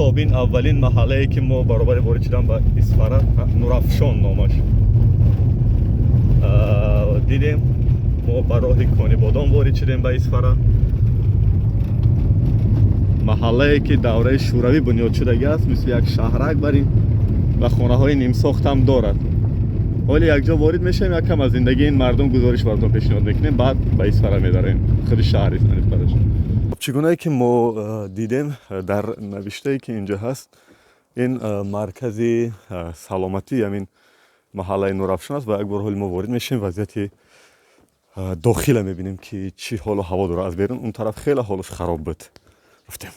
Хоб, ин аввалин маҳаллае, ки мо баробари ворид шудан ба Исфара, Нурафшон номаш, дидем. Мо ба роҳи Конибодом ворид шудем ба Исфара, маҳаллае, ки давраи шӯравӣ бунёд шудагӣ аст, мисли як шаҳрак бар ин ва хонаҳои нимсохтам дорад. Ҳоле якҷо ворид мешавем, якам аз зиндагии ин мардум гузориш баротон пешниҳод мекунем, баъд ба Исфара медарем, худи шаҳри Исфараш. Чӣ гунае ки мо дидем, дар навиштае, ки инҷо ҳаст, ин маркази саломатӣ ҳамин маҳаллаи Нурафшон аст. Ва як бор ҳоли мо ворид мешавем, вазъияти дохила мебинем, ки чӣ ҳолу ҳаво дорад. Аз берун он тараф хеле ҳолаш хароб буд. Рафтем.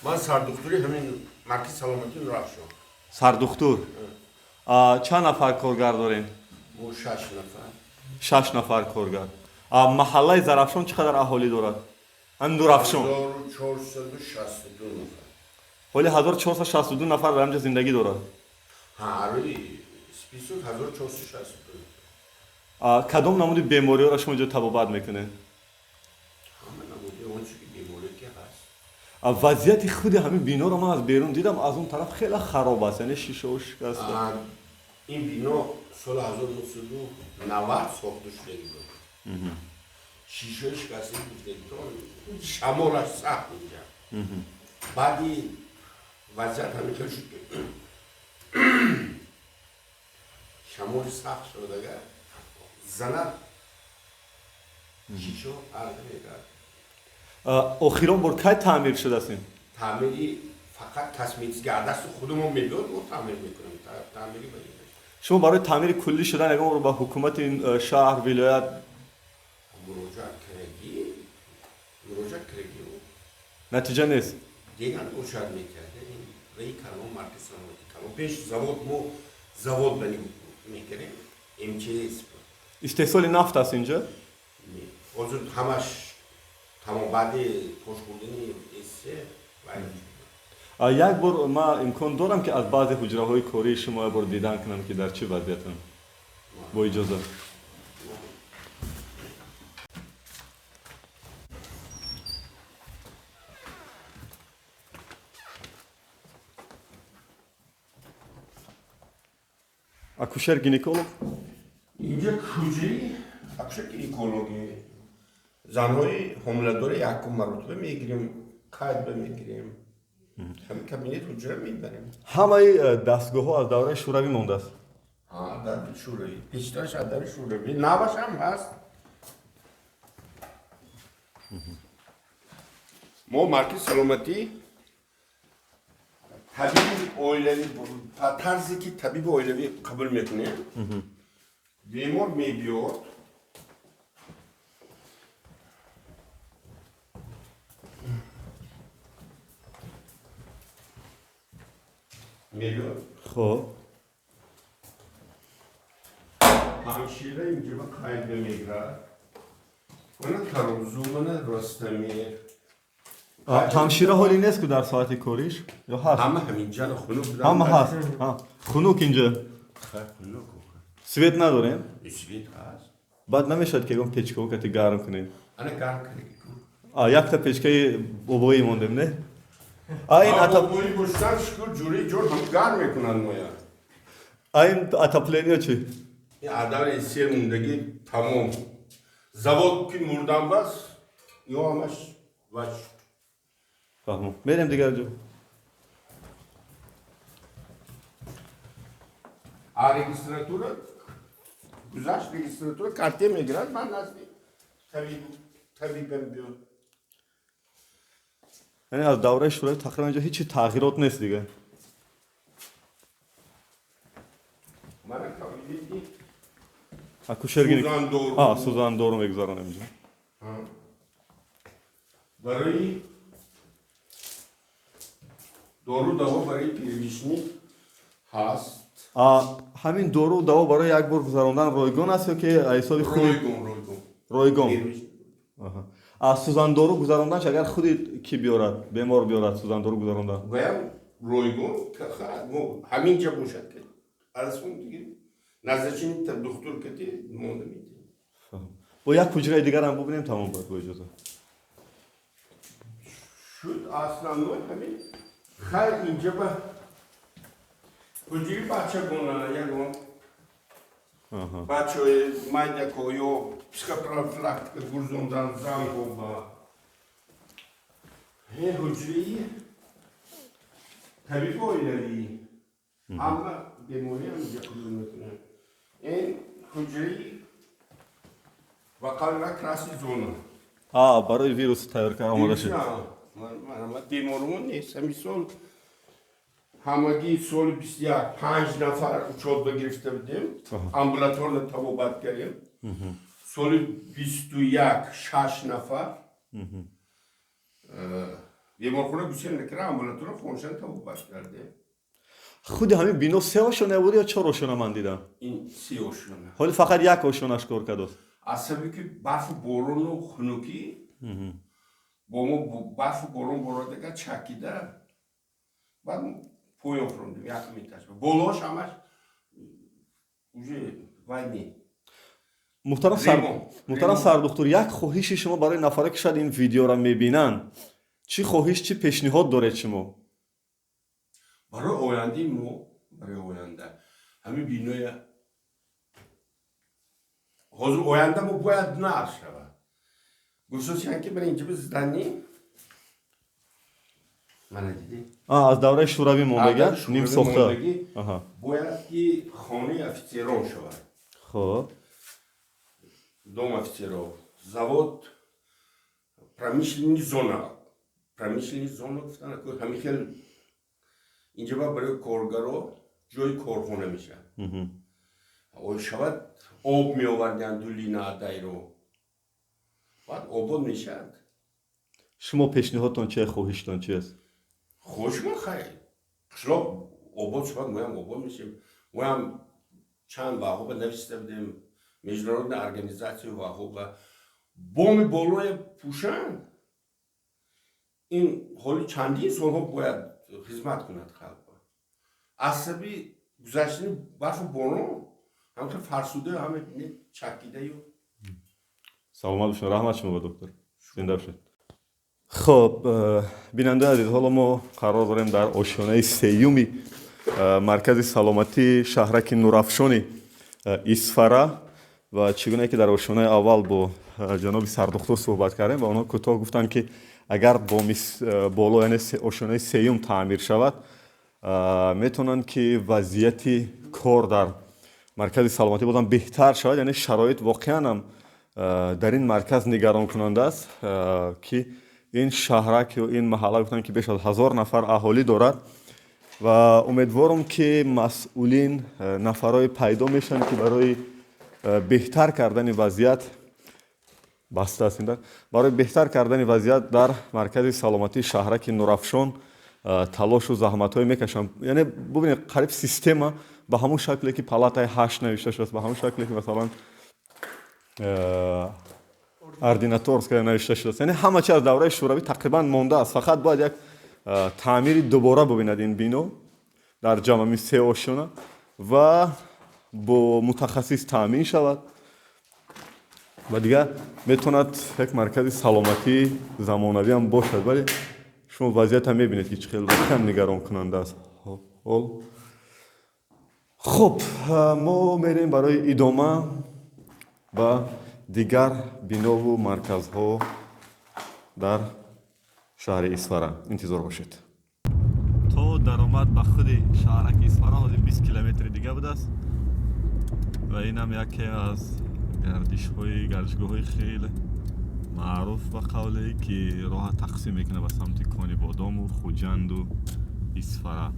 Ман сардухтури ҳамин маркази саломатии Нурафшон. Сардухтур. Чанд нафар коргар дорем? Мо шаш нафар. Шаш нафар коргар. Маҳаллаи Зарафшон чӣ қадар аҳолӣ дорад, ҳамин Нурафшон? 1462 нафар. Ҳоли 1462 нафар дар ҳамҷа зиндагӣ дорад? Ҳа, рӯи список 1462. Кадом намуди бемориҳоро шумо инҷо табобат мекунед? Ҳама намуди он чӣ ки беморӣ ки ҳаст. Вазъияти худи ҳамин биноро ман аз берун дидам, аз он тараф хеле хароб аст, яъне шишао шикаста. Ин бино соли 1990 сохта шудагӣ буд. Шишаи шикастагӣ гуфтагитон, шамолаш сахт инҷа. Баъди вазъият ҳамин хел шуд, ки шамоли сахт шудага занад, шишо арда мекард. Охирон бор кай таъмир шудааст ин? Таъмири фақат косметика, аз дасти худамон мебиёд, мо таъмир мекунем. Таъмири ба ин Шумо барои таъмири куллӣ шудан ягон бор ба ҳукумати ин шаҳр, вилоят муроҷиат кардагӣ, муроҷиат кардагӣ. Натиҷа нест? Дигар бошад, мекарда ин ваи калон, маркази саломатӣ калон, пеш завод, мо завод ба мекардем, МЧС. Истеҳсоли нафт аст инҷо? Ҳозир ҳамаш тамом, баъди пош хӯрдани СССР вай. Як бор ман имкон дорам, ки аз баъзе ҳуҷраҳои кории шумо як бор дидан кунам, ки дар чӣ вазъиятанд, бо иҷоза? Акушер гинеколог. Инҷа ҳуҷраи акушер гинекологӣ, занҳои ҳомиладори якум маротиба мегирем, қайд ба мегирем, ҳамин кабинет, ҳуҷра мебарем. Ҳамаи дастгоҳҳо аз давраи шӯравӣ мондааст? Ҳа, дар шӯравӣ, пештараш аз дари шӯравӣ, наваш ҳам ҳаст. Мо маркази саломатӣ табиби оилавӣ, ба тарзе ки табиби оилавӣ қабул мекунем, бемор мебиёд. Мебиёд. Хоб. Ҳамшира инҷа ба қайд мегирад. Мана тарозу, мана ростамер. Ҳамшира ҳоле нест ку дар соати кориш ё ҳаст? Ҳама ҳаминҷа хунук. Ҳама ҳаст. Хунук инҷа. Хунук. Свет надорем? Свет ҳаст. Баъд намешавад, ки ягон печкаҳо кати гарм кунем? Ана гарм кунем. Якта печкаи бобоӣ мондем, не? А ин Бобоӣ бошдан, шукр, ҷури ҷор ҳам гарм мекунанд моя. А ин отопление чӣ? Ин адари сер мондагӣ тамом. Завод ки мурдан, бас, ё ҳамаш вач. Фаҳмом, мерем дигар ҷо. А регистратура гузашт, регистратура карте мегирад, ман назди табибам биёд. Яъне аз давраи шӯравӣ тақрибан инҷо ҳеҷ тағйирот нест дига. Мана кабинети Акушер гинек сӯзандору. Сӯзандору мегузаронем инҷо. Барои дору даво барои первичный ҳаст. Ҳамин дору даво барои як бор гузарондан ройгон аст ё ки ҳисоби худ? Ройгон, ройгон. Ройгон. Первичный. Сӯзандору гузаронданш, агар худи ки биёрад, бемор биёрад, сӯзандору гузарондан? Ваям ройгон, мо ҳамин ҷа бошад, ки аз он диги назначение духтур кати монда метиҳем. Бо як ҳуҷраи дигарам бубинем, тамом бояд, бо иҷоза. Шуд, основной ҳамин. Хай, инҷа ба ҳуҷраи бачагона, ягон бачаҳои майдако ё психопрофилактика гурзондан зангоба. Ҳуҷраи табиби оилавӣ, ҳама бемориам инҷа қабул мекунанд. Ин ҳуҷраи ба қавли красный зона. Барои вирус тайёр карда омода шуд. Беморон нест. Ҳамин сол ҳамагӣ, соли 21, панҷ нафар учёт ба гирифта будем, амбулаторно табобат кардем. Соли 21 шаш нафар беморхона гусел накарда, амбулаторно хонашон табобат кардем. Худи ҳамин бино се ошёна буд ё чор ошёна? Ман дидам. Ин се ошёна. Ҳоли фақат як ошёнаш кор кардааст. Аз сабаби ки барфу борону хунукӣ бо мо, барфу борон бородага, чакида, баъд поён фурондем, якум этаж. Болош ҳамаш уже вай не. Муҳтарам сардухтур, як хоҳиши шумо барои нафаре, ки шояд ин видеоро мебинанд, чӣ хоҳиш, чӣ пешниҳод доред шумо? Барои ояндаи мо, барои оянда ҳамин биноя ҳозир оянда мо бояд нар шавад. Гуфтосиян ки мана инҷа здание мана дидӣ. Аз давраи шӯравӣ мондага, нимсохта. Бояд ки хонаи офитсерон шавад. Дом офицеров, завод, промышленный зона. Промышленный зона гуфтан, ҳамин хел инҷа ба барои коргаро ҷои корхона мешавад. Шавад, об меовардиан дулина адайро, баъд обод мешавад. Шумо пешниҳодтон чи, хоҳиштон чи аст? Хоҳишмон, хайр, қишлоқ обод шавад, моям обод мешем. Моям чанд ваҳоба нависта будем, международная организация ваҳоба, боми болоя пӯшанд. Ин ҳоли чандин солҳо бояд хизмат кунад халқ. Асаби гузаштани барфу борон ҳамхел фарсуда, ҳама чакидаю. Саломат бошед, раҳмат шумо ба доктор, зинда бошед. Хоб, бинандаи азиз, ҳоло мо қарор дорем дар ошёнаи сеюми маркази саломатии шаҳраки Нурафшони Исфара. Ва чӣ гуна ки дар ошёнаи аввал бо ҷаноби сардухтур суҳбат кардем ва онҳо кӯтоҳ гуфтанд, ки агар боми боло, яъне ошёнаи сеюм таъмир шавад, метавонанд ки вазъияти кор дар маркази саломатӣ бозам беҳтар шавад. Яъне шароит воқеан ҳам дар ин марказ нигаронкунанда аст, ки ин шаҳрак ё ин маҳалла, гуфтанд, ки беш аз 1000 нафар аҳолӣ дорад. Ва умедворам, ки масъулин, нафарҳое пайдо мешаванд, ки барои беҳтар кардани вазъият баста аст, барои беҳтар кардани вазъият дар маркази саломатии шаҳраки Нурафшон талошу заҳматҳое мекашанд. Яъне бубинед, қариб система ба ҳамон шакле ки палатаи ҳашт навишта шудааст, ба ҳамон шакле ки, масалан, ординаторская навишта шудааст, яъне ҳама чи аз давраи шӯравӣ тақрибан мондааст. Фақат бояд як таъмири дубора бубинад ин бино дар ҷамъами се ошёна ва бо мутахассис таъмин шавад ва дигар метавонад як маркази саломатии замонавиам бошад. Вале шумо вазъиятам мебинед, ки чӣ хел воқеан нигаронкунанда аст ҳол. Хуб, мо мерем барои идома ба дигар бинову марказҳо дар шаҳри Исфара. Интизор бошед. То даромад ба худи шаҳраки Исфара ҳозир 20 километри дига будааст. Ва инам яке аз гардишҳои гардишгоҳҳои хеле маъруф, ба қавле ки роҳа тақсим мекунад ба самти Конибодому, Хуҷанду Исфара.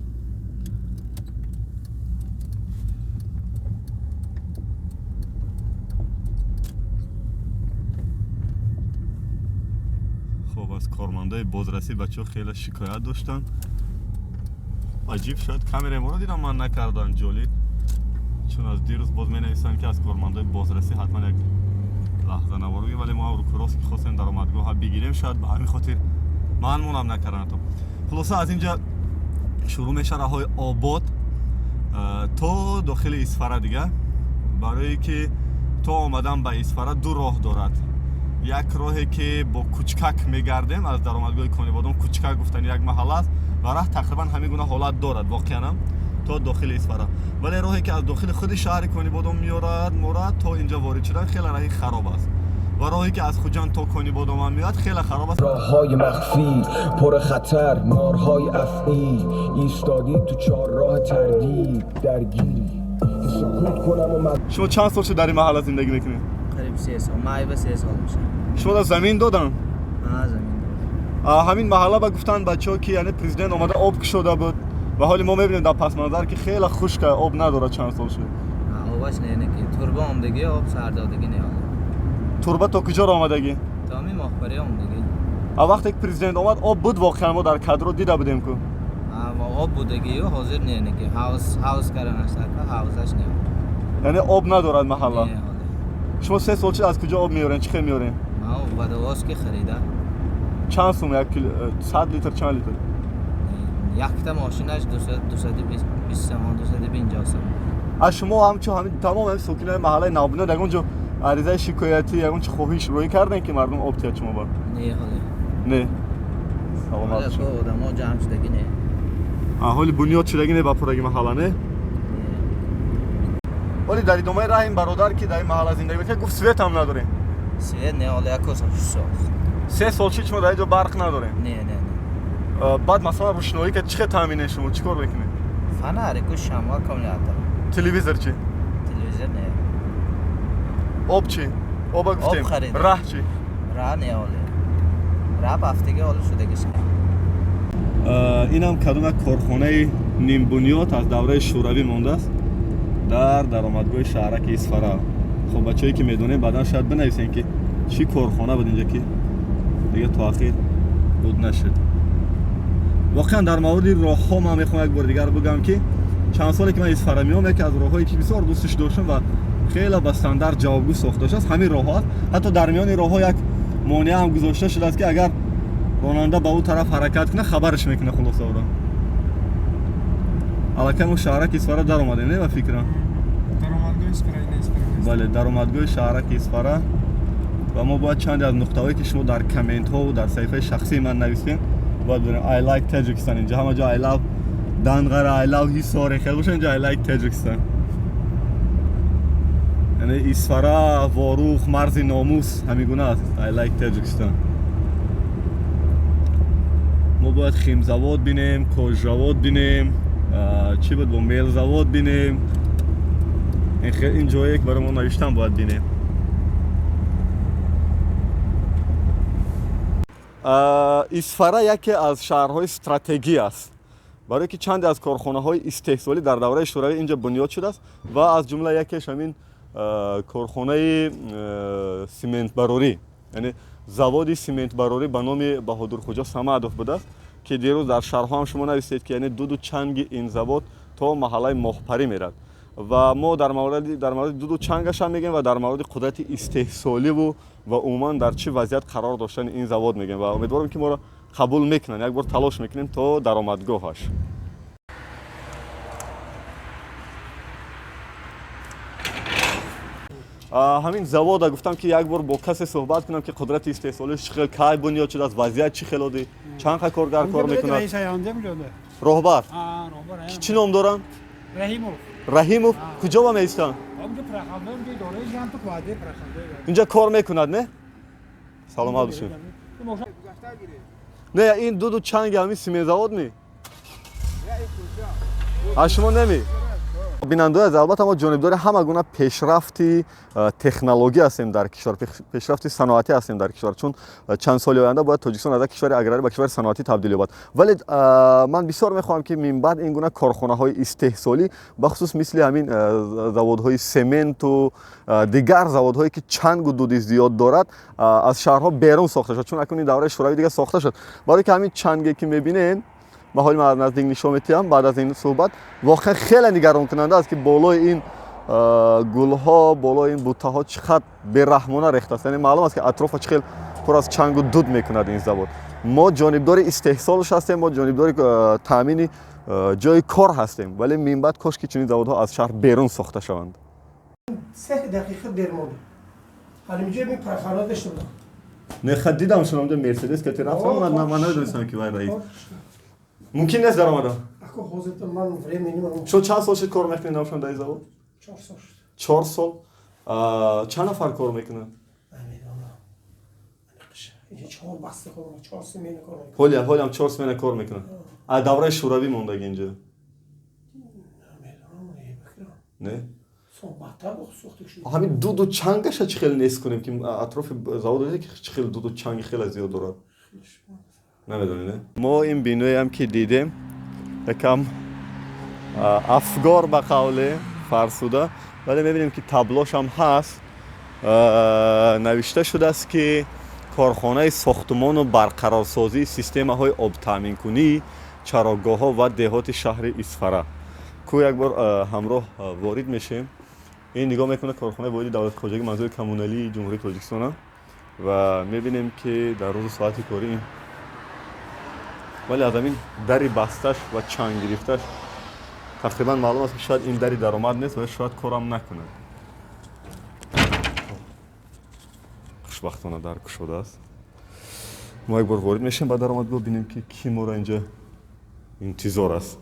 Хоб, аз кормандои бозрасӣ бачаҳо хеле шикоят доштанд. Аҷиб, шояд камераи моро дидам, ман накардан. Ҷолиб, чун аз дирӯз боз менависанд, ки аз кормандои бозрасӣ ҳатман як лаҳза навор бигирем, вале мо рӯкурост ки хостем даромадгоҳа бигирем, шояд ба ҳамин хотир манмонам накардан. То хулоса, аз инҷа шурӯъ меша роҳҳои обод то дохили Исфара. Дига барое ки то омадан ба Исфара ду роҳ дорад. Як роҳе ки бо Кучкак мегардем, аз даромадгоҳи Конибодом, Кучкак гуфтани як маҳалла аст ва раҳ тақрибан ҳамин гуна ҳолат дорад воқеанам то дохили Исфара. Вале роҳе ки аз дохили худи шаҳри Конибодом меорад мора то инҷа ворид шудан, хеле раҳи хароб аст ва роҳе ки аз Хуҷанд то Конибодом ҳам меояд, хеле хароб аст. راههای مخفی پر خطر، مارهای افعی، ایستادی تو چهارراه تردید، درگیری که سکوت کنم و Шумо чанд сол шуд дар ин маҳалла зиндагӣ мекунед? Қариб 3 сол, май ба 3 сол мешавад. Шумо дар замин додан? А, замин додам. Ҳамин маҳалла ба гуфтанд бачаҳо, ки яъне президент омада об кушода буд ва ҳоли мо мебинем дар пасманзар, ки хеле хушка, об надорад. Чанд сол шуд? А, обаш не, не, ки турба омдагӣ, об сардодагӣ не ҳоло. Турба то куҷоро омадагӣ? То ҳамин Моҳпарӣ омдагӣ. А вақте ки президент омад, об буд? Воқеан мо дар кадро дида будем ку. А, ва об будагию ҳозир не, не, ки ҳавз ҳавз карданаш така ҳавзаш не. Яъне об надорад маҳалла? Не, ҳоло. Шумо 3 сол чи аз куҷо об меорен, чӣ хел меорен? Ман водовоз ки харида. Чанд сум як 100 литр, чанд литр? Якта мошинаш 220 сомон, 250 сомон. Аз шумо ҳамчун ҳамин тамом ҳамин сокинои маҳаллаи Навбунёд ягон ҷо аризаи шикоятӣ, ягон чи хоҳиш рӯӣ кардем, ки мардум об тиҳад шумо бар? Не, ҳоло. Не, саломат ҳоло бошед. ко одамо ҷамъ шудагӣ не. Ҳоли бунёд шудагӣ не ба пурраги маҳалла, не? Не. Ҳоли дар идомаи раҳ ин бародар, ки дар ин маҳалла зиндагӣ мекард, гуфт, свет ҳам надорем. Свет не, ҳоло як сол шуд. 3 сол чи шумо дар ин ҷо барқ надорем? Не, не, не. Баъд масалан рӯшноӣ ка чӣ хел таъминен, шумо чӣ кор мекунед? Фонарику, шамъа, аккумулятор. Телевизор чӣ? Телевизор не. Об чӣ? Оба гуфтем. Об харидем. Раҳ чӣ? Ра не, ҳоло. Ра ҳафтагӣ ҳоло шудагиш не. Инам кадом як корхонаи нимбунёд аз давраи шӯравӣ мондааст дар даромадгоҳи шаҳраки Исфара. Хоб, бачаҳое ки медонем, баъдан шояд бинависем, ки чӣ корхона буд инҷа, ки дига то ахир буд нашуд. Воқеан дар мавриди роҳҳо ман мехоҳам як бори дигар бигӯям, ки чанд соле ки ман Исфара меом, яке аз роҳҳое ки бисёр дӯстш доштам ва хеле ба стандарт ҷавобгӯ сохта шудааст, ҳамин роҳҳо аст. Ҳатто дар миёни роҳҳо як монеа ҳам гузошта шудааст, ки агар ронанда ба ӯ тараф ҳаракат кунад, хабараш мекунад. Хулоса, ора аллакай мо шаҳраки Исфара даромадем, не, ба фикрам? Даромадгоҳи Исфара, ина Исфара. Бале, даромадгоҳи шаҳраки Исфара. Ва мо бояд чанде аз нуқтаҳое, ки шумо дар комментҳову дар саҳифаи шахсии ман нависем, бояд бирем. I like Tajikistan. Инҷа ҳама ҷо I love Данғара, I love Ҳисоре хел боша, инҷа I like Tajikistan. Яъне Исфара, Ворух, марзи номус ҳамин гуна аст. I like Tajikistan. Мо бояд химзавод бинем, кожзавод бинем, чӣ буд, бо мелзавод бинем. Ин ҷое ки барои мо навиштан, бояд бинем. Исфара яке аз шаҳрҳои стратегӣ аст, барое ки чанде аз корхонаҳои истеҳсолӣ дар давраи шӯравӣ инҷа бунёд шудааст ва аз ҷумла якеш ҳамин корхонаи симентбарорӣ, яъне заводи симентбарорӣ ба номи Баҳодурхуҷа Самадов будааст, ки дирӯз дар шарҳҳо ҳам шумо нависед, ки яъне дуду чанги ин завод то маҳаллаи Моҳпарӣ мерад. Ва мо дар мавриди дуду чангаш ҳам мегӯем ва дар мавриди қудрати истеҳсоливу ва умуман дар чӣ вазъият қарор доштани ин завод мегӯем ва умедворам, ки моро қабул мекунанд. Як бор талош мекунем то даромадгоҳаш. Ҳамин завода гуфтам, ки як бор бо касе суҳбат кунам, ки қудрати истеҳсолиш чӣ хел, кай бунёд шудааст, вазъият чӣ хел, оди чанд қа коргар кор мекунад. Роҳбар чӣ ном доранд? Раҳимов. Куҷо ба меистанд? Инҷа кор мекунад, не? Саломат бошед. Не, ин дуду чанги ҳамин симентзавод ми аз шумо неми? Бинандаои азиз, албатта, мо ҷонибдори ҳама гуна пешрафти технологӣ ҳастем дар кишвар, пешрафти саноатӣ ҳастем дар кишвар, чун чанд соли оянда бояд Тоҷикистон аз як кишвари аграрӣ ба кишвари саноатӣ табдил ёбад. Вале ман бисёр мехоҳам, ки минбаъд ин гуна корхонаҳои истеҳсолӣ, бахусус мисли ҳамин заводҳои сементу дигар заводҳое, ки чангу дуди зиёд дорад, аз шаҳрҳо берун сохта шуд, чун акнун ин давраи шӯравӣ дига сохта шуд. Барое ки ҳамин чанге, ки мебинем, ба ҳоли ман аз наздик нишон медиҳам баъд аз ин суҳбат, воқеан хеле нигаронкунанда аст, ки болои ин гулҳо, болои ин буттаҳо чӣ қадр бераҳмона рехтааст. Яъне маълум аст, ки атрофа чӣ хел пур аз чангу дуд мекунад ин завод. Мо ҷонибдори истеҳсолш ҳастем, мо ҷонибдори таъмини ҷои кор ҳастем, вале минбаъд кош ки чунин заводҳо аз шаҳр берун сохта шаванд. 3 دقیقه دیر مونده. حالا اینجا می پرخانه داشته بودم. Не, ха дидам шумо онҷо Мерседес кати рафтам, ман намедонистам ки вай раис. Мумкин нест даромадам? Ако ҳозир ман времени ман. Шумо чанд сол шуд кор мекунед намшон дар ин завод? 4 сол шуд. 4 сол? Чанд нафар кор мекунад? Намедонам. Инҷа 4 баста кор мекунад, 4 смена кор мекунад. Ҳолиам 4 смена кор мекунад. Аз давраи шӯравӣ мондаги инҷо? Намедонам, не бикунам. Не? Ҳамин дуду чангаша чӣ хеле нест кунем, ки атрофи завод дидед, ки чӣ хеле дуду чанги хеле зиёд дорад? Намедонед, не? Мо ин биноям ки дидем, якам афгор ба қавле фарсуда, вале мебинем ки таблошам ҳаст, навишта шудааст ки корхонаи сохтумону барқарорсозии системаҳои обтаъминкунии чарогоҳҳо ва деҳоти шаҳри Исфара. Ку як бор ҳамроҳ ворид мешем. Ин нигоҳ мекунад корхонаи воҳиди давлати хоҷагии манзили коммуналии Ҷумҳурии Тоҷикистона ва мебинем ки дар рӯзу соати корӣ ин, вале аз ҳамин дари басташ ва чанг гирифташ тақрибан маълум аст, ки шояд ин дари даромад нест ва шояд корам накунад. Хушбахтона дар кушодааст. Мо як бор ворид мешем ба даромадгоҳ, бинем ки кӣ моро инҷа интизор аст.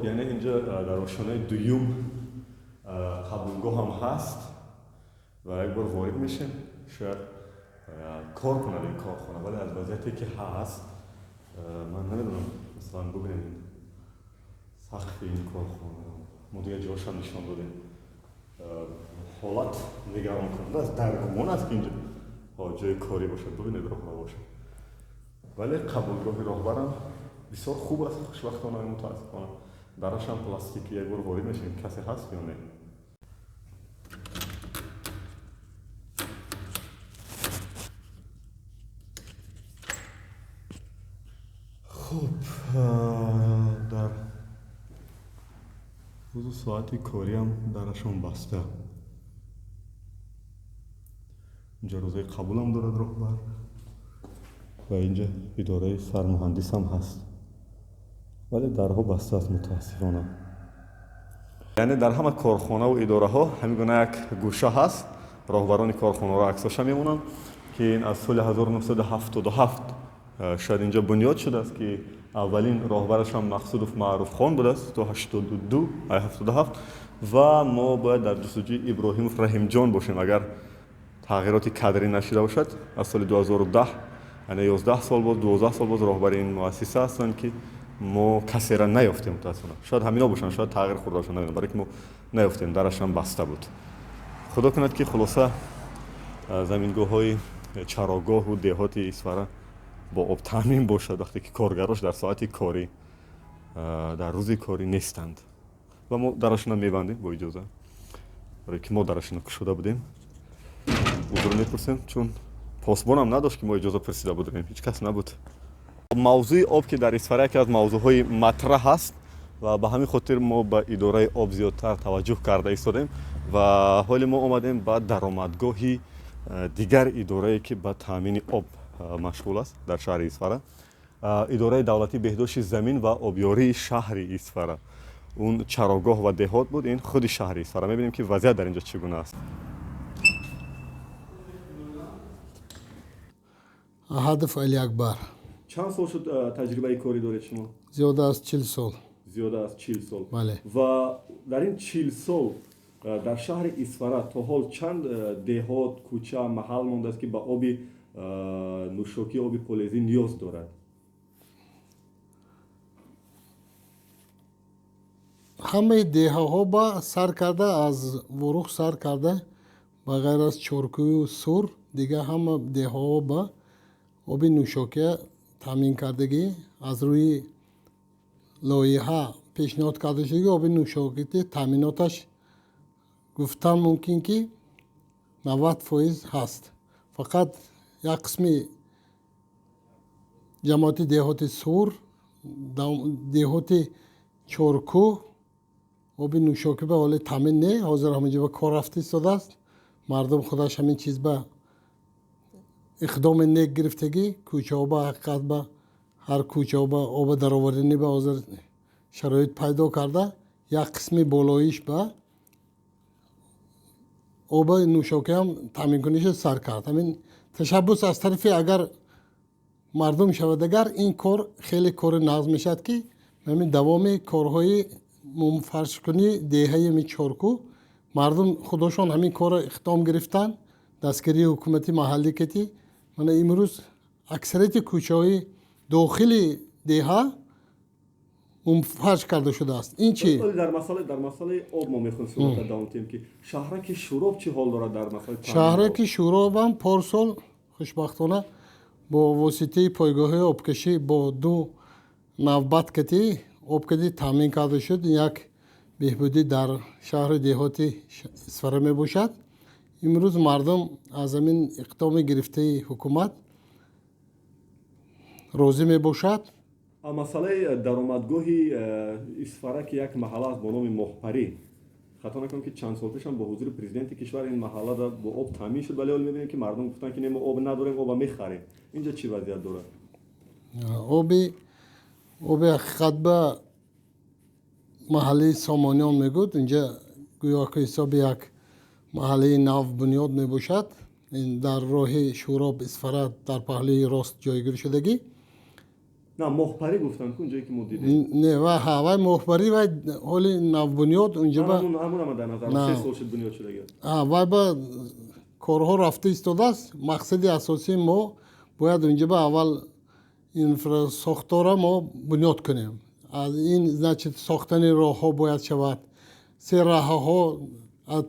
Яъне инҷа дар ошёнаи дуюм қабулгоҳ ҳам ҳаст ва як бор ворид мешем, шояд кор кунад ин корхона, вале аз вазъияте ки ҳаст ман намедонам. Масалан, бубинед ин сақфи ин корхона, мо дигар ҷоашам нишон додем, ҳолат нигаронкунанда аст, дар гумон аст ки инҷо ҷои корӣ бошад. Бубинед роҳро бошад, вале қабулгоҳи роҳбарам бисёр хуб аст, хушбахтона, мутаассифона дарашам пластики. Як бор ворид мешавем, касе ҳаст ё не. Хуб, дар рӯзу соати кориам дарашон баста. Инҷа рӯзаи қабулам дорад роҳбар ва инҷа идораи сармуҳандисам ҳаст, вале дарҳо баста аст мутаассифона. Яъне дар ҳама корхонаву идораҳо ҳамин гуна як гӯша ҳаст, роҳбарони корхонаро аксоша мемонанд, ки ин аз соли 1977 шояд инҷо бунёд шудааст, ки аввалин роҳбарашам Мақсудов Маъруфхон будааст то 82 77, ва мо бояд дар ҷустуҷӯи Иброҳимов Раҳимҷон бошем, агар тағйироти кадрӣ нашуда бошад. Аз соли 2010, яъне 11 сол боз, 12 сол боз роҳбари ин муассиса ҳастанд, ки мо касеро наёфтем мутаассифона. Шояд ҳамино бошанд, шояд тағйир хӯрда бошанд, намедонам, барои ки мо наёфтем, дарашам баста буд. Худо кунад ки хулоса замингоҳҳои чарогоҳу деҳоти Исфара бо об таъмин бошад, вақте ки коргарош дар соати корӣ, дар рӯзи корӣ нестанд. Ва мо дарашона мебандем бо иҷоза, барои ки мо дарашона кушода будем. Узр мепурсем, чун посбонам надошт ки мо иҷоза пурсида будем, ҳеҷ кас набуд. Мавзӯи об ки дар Исфара яке аз мавзӯъҳои матраҳ аст ва ба ҳамин хотир мо ба идораи об зиёдтар таваҷҷӯҳ карда истодем ва ҳоли мо омадем ба даромадгоҳи дигар идорае ки ба таъмини об машғул аст дар шаҳри Исфара, идораи давлатии беҳдошти замин ва обёрии шаҳри Исфара. Он чарогоҳ ва деҳот буд, ин худи шаҳри Исфара. Мебинем ки вазъият дар инҷо чӣ гуна аст. Аҳадов Алиакбар. Чанд сол шуд таҷрибаи корӣ доред шумо? Зиёда аз 40 сол. Зиёда аз 40 сол. Бале. Ва дар ин 40 сол дар шаҳри Исфара то ҳол чанд деҳот, кӯча, маҳал мондааст, ки ба оби нӯшокӣ, оби полезӣ ниёз дорад? Ҳамаи деҳаҳо ба сар карда аз Ворух сар карда ба ғайр аз Чоркӯю Сур, дигар ҳама деҳаҳо ба оби нӯшокия таъмин кардагӣ, аз рӯи лоиҳа пешниҳод карда шудаги оби нӯшокӣ таъминоташ гуфтан мумкин ки 90% ҳаст. Фақат як қисми ҷамоати деҳоти Сур, деҳоти Чоркӯ Оби нӯшокӣ ба ҳоли таъмин не, ҳозир ҳаминҷо ба кор рафта истодааст. Мардум худаш ҳамин чиз ба иқдоми нек гирифтагӣ, кӯчаҳо ба ҳақиқат ба ҳар кӯчаҳо ба оба дароварданӣ ба ҳозир шароит пайдо карда, як қисми болоиш ба оби нӯшокӣ ҳам таъминкуниша сар кард. Ҳамин ташаббус аз тарафи агар мардум шавад, агар ин кор хеле кори нағз мешавад, ки ҳамин давоми корҳои мумфаршкунии деҳаи ҳамин Чоркӯ мардум худошон ҳамин корро иқдом гирифтанд, дастгирии ҳукумати маҳаллӣ кати. Мана имрӯз аксарияти кӯчаҳои дохили деҳа мумфарш карда шудааст. Ин чӣ? Дар масъалаи об мо мехоҳем суҳбата давом диҳем, ки шаҳраки Шӯроб чӣ ҳол дорад дар масъалаи таъмини об? Шаҳраки Шӯробам порсол хушбахтона бо воситаи пойгоҳҳои обкашӣ бо ду навбат кати обкатӣ таъмин карда шуд. Ин як беҳбудӣ дар шаҳри деҳоти Исфара мебошад. Имрӯз мардум аз ҳамин иқдоми гирифтаи ҳукумат розӣ мебошад. Масъалаи даромадгоҳи Исфара, ки як маҳалла аст бо номи Моҳпарӣ, хато накунам, ки чанд сол пешам бо ҳузури президенти кишвар ин маҳалла бо об таъмин шуд, вале ҳол мебинем, ки мардум гуфтанд, ки не, мо об надорем, оба мехарем. Инҷа чӣ вазъият дорад? Оби ҳақиқат ба маҳаллаи Сомониён мегӯд, инҷа гӯё ки ҳисоби як маҳаллаи нав бунёд мебошад. Ин дар роҳи Шӯроб Исфара дар паҳлӯи рост ҷойгир шудагӣ. На, Моҳпарӣ гуфтанд ку, унҷое ки мо дидем. Не, ва ҳа, вай Моҳпарӣ, вай ҳоли навбунёд унҷа ба Ҳамун дар назар, 3 сол шуд бунёд шудагӣ. Вай ба корҳо рафта истодааст. Мақсади асосии мо бояд унҷа ба аввал инфрасохтора мо бунёд кунем. Аз ин, значит, сохтани роҳҳо бояд шавад, се раҳаҳо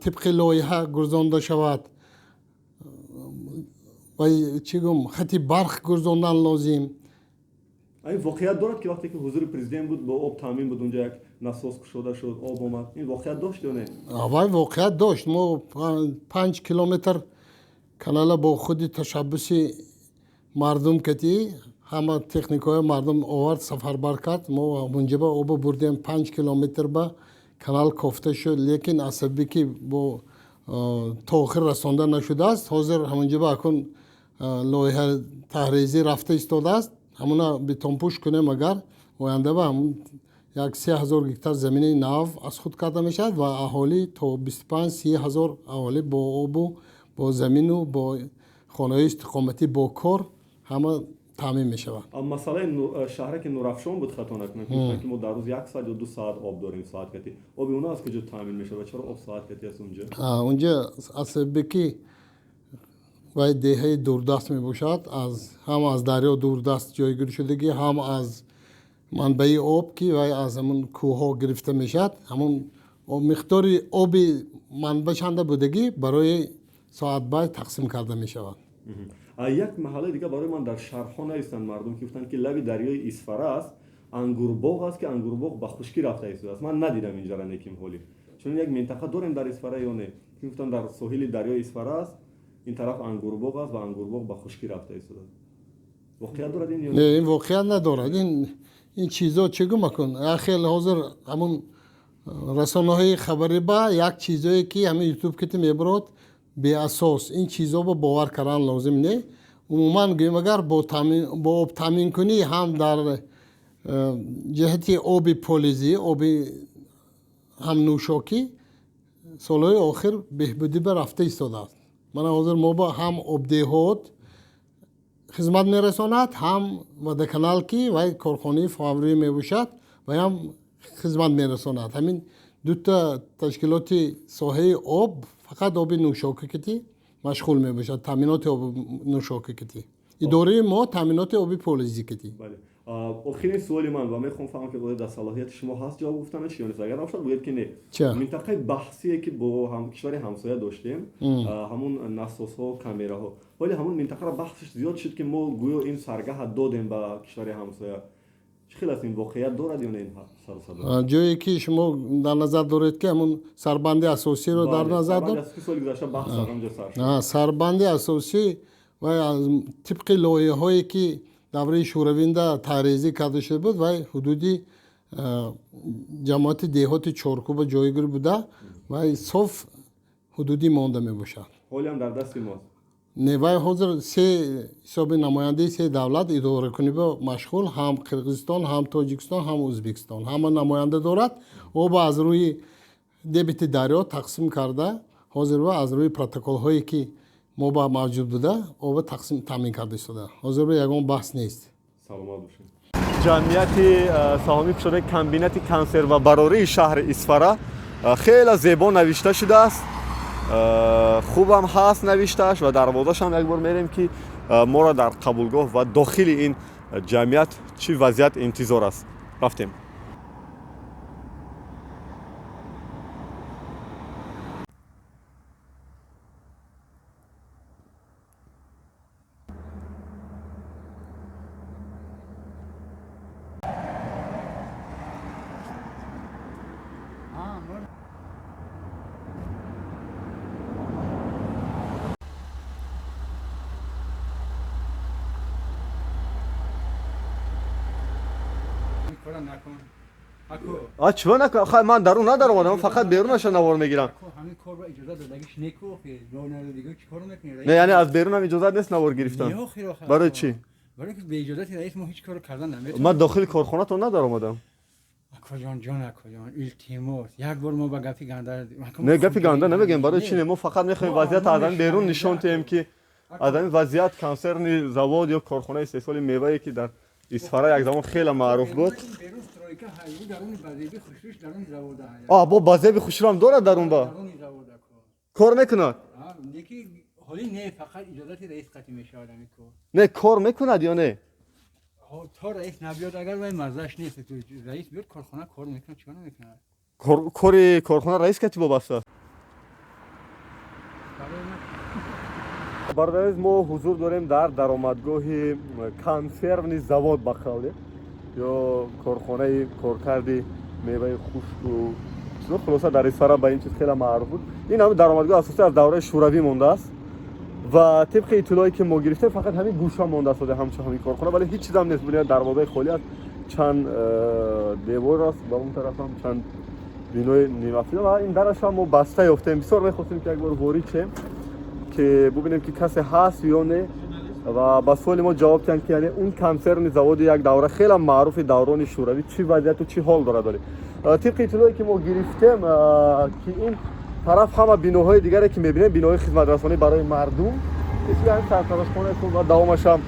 тибқи лоиҳа гузаронда шавад, ва чӣ гум, хати барқ гузарондан лозим. Ин воқеият дорад, ки вақте ки ҳузури президент буд, бо об таъмин буд, унҷа як насос кушода шуд, об омад, ин воқеият дошт ё не? Вай воқеият дошт. Мо 5 километр канала бо худи ташаббуси мардум кати ҳама техникаҳои мардум овард, сафарбар кард. Мо унҷа ба оба бурдем, 5 километр ба канал кофта шуд, лекин аз сабаби ки бо то охир расонда нашудааст, ҳозир ҳамунҷа ба акун лоиҳа таҳризӣ рафта истодааст. Ҳамуна бетонпӯш кунем агар, оянда ба ҳамун як 3000 гектар замини нав аз худ карда мешавад ва аҳолӣ то 25-30 ҳазор аҳолӣ бо обу бо замину бо хонаҳои истиқоматӣ бо кор ҳама таъмин мешавад. Масъалаи шаҳраки Нурафшон буд, хато накунам, ки мо дар рӯз 1 соат ё 2 соат об дорем соат кати. Оби оно аз куҷо таъмин мешавад? Чаро об соат кати аст унҷа? Унҷа аз сабабе ки вай деҳаи дурдаст мебошад, аз ҳам аз дарё дурдаст ҷойгир шудагӣ, ҳам аз манбаи об, ки вай аз ҳамун кӯҳҳо гирифта мешавад, ҳамун миқдори оби манба чанда будагӣ барои соатбай тақсим карда мешавад. Як маҳаллаи дигар барои ман дар шарҳҳо навистанд мардум, ки гуфтанд, ки лаби дарёи Исфара аст, ангурбоғ аст, ки ангурбоғ ба хушкӣ рафта истодааст. Ман надидам инҷара неким ҳолӣ. Чунин як минтақа дорем дар Исфара ё не, ки гуфтанд, дар соҳили дарёи Исфара аст, ин тараф ангурбоғ аст ва ангурбоғ ба хушкӣ рафта истодааст? Воқеият дорад ин ё не? Ин воқеият надорад. Ин чизо чӣ гум акун, хел ҳозир ҳамун расонаҳои хабарӣ ба як чизое ки ҳамин Ютуб кити мебурод, беасос, ин чизо ба бовар кардан лозим не. Умуман гӯем агар, бо обтаъминкунӣ ҳам дар ҷиҳати оби полизӣ, оби ҳам нӯшокӣ солҳои охир беҳбудӣ ба рафта истодааст. Мана ҳозир мо ба ҳам обдеҳот хизмат мерасонад, ҳам водоканал, ки вай корхонаи фаврӣ мебошад, вайам хизмат мерасонад. Ҳамин дута ташкилоти соҳаи об фақат оби нӯшокӣ кити машғул мебошад, таъминоти оби нӯшокӣ кити. Идораи мо таъминоти оби полизӣ кити. Охирин суоли ман, ва мехоҳам фаҳмам, ки оё дар салоҳияти шумо ҳаст ҷавоб гуфтанаш ё нест. Агар набошад, гӯед, ки не. Минтақаи баҳсие, ки бо кишвари ҳамсоя доштем, ҳамун насосҳо, камераҳо, ҳоли ҳамун минтақаро баҳсш зиёд шуд, ки мо гӯё ин саргаҳа додем ба кишвари ҳамсоя. Чӣ хел аст, ин воқеият дорад ё не ин сарусадо? Ҷое ки шумо дар назар доред, ки ҳамун сарбанди асосиро дар назар дор? Соли гузашта баҳс ҳамҷо сар шуд. Сарбанди асосӣ вай тибқи лоиҳаҳое ки давраи шӯравинда таҳризӣ карда шуда буд, вай ҳудуди Ҷамоати деҳоти Чоркӯба ҷойгир буда ва соф ҳудудӣ монда мебошад. Ҳолиам дар дасти мост? Не, вай ҳозир се ҳисоби намояндаи се давлат идоракунӣ ба машғул, ҳам Қирғизистон, ҳам Тоҷикистон, ҳам Ӯзбекистон, ҳама намоянда дорад. Оба аз рӯи дебити дарё тақсим карда, ҳозир ва аз рӯи протоколҳое ки мо ба мавҷуд буда, оба тақсим таъмин карда истода. Ҳозир ягон баҳс нест. Саломат бошед. Ҷамъияти саҳомӣ кушодаи комбинати консервабарории шаҳри Исфара хеле зебо навишта шудааст, хубам ҳаст навиштааш ва дарвозашам як бор мерем, ки моро дар қабулгоҳ ва дохили ин ҷамъият чӣ вазъият интизор аст. Рафтем. А чиво накун? Хай, ман дарун надаромадам, фақат берунаша навор мегирам. Не, яъне аз берунам иҷозат нест навор гирифтан? Барои чӣ? Ман дохили корхонатон надаромадам. Не, гапи ганда намегӯем. Барои чӣ не? Мо фақат мехоҳем вазъият аз ҳамин берун нишон диҳем, ки аз ҳамин вазъият консерни завод ё корхонаи истеҳсоли мевае, ки дар Исфара як замон хеле маъруф буд. А бо базеби хушрӯам дорад, дарун ба кор мекунад? Не, кор мекунад ё не? Кори корхона раис кати вобаста аст. Бародари, мо ҳузур дорем дар даромадгоҳи консервни завод, ба қавле, ё корхонаи коркарди меваи хушку чизо. Хулоса, дар Исфара ба ин чиз хеле маъруф буд. Ин ҳамин даромадгоҳ асоси аз давраи шӯравӣ мондааст ва тибқи иттилоое ки мо гирифтем, фақат ҳамин гӯша мондааст ҳамчун ҳамин корхона, вале ҳеҷ чизам нест. Бинед, дарвозаи холӣ аст, чанд девор аст, ба он тарафам чанд бинои нимафтида ва ин дарашам мо баста ёфтем. Бисёр мехостем, ки як бор ворид шем, ки бубинем, ки касе ҳаст ё не, ва ба суоли мо ҷавоб диҳанд, ки яъне он консерни заводи як давра хеле маъруфи даврони шӯравӣ чӣ вазъияту чӣ ҳол дорад. Вале тибқи иттилое ки мо гирифтем, ки ин тараф ҳама биноҳои дигаре ки мебинем, биноҳои хизматрасонӣ барои мардум, мисли ҳамин сартарошхона ва давомашам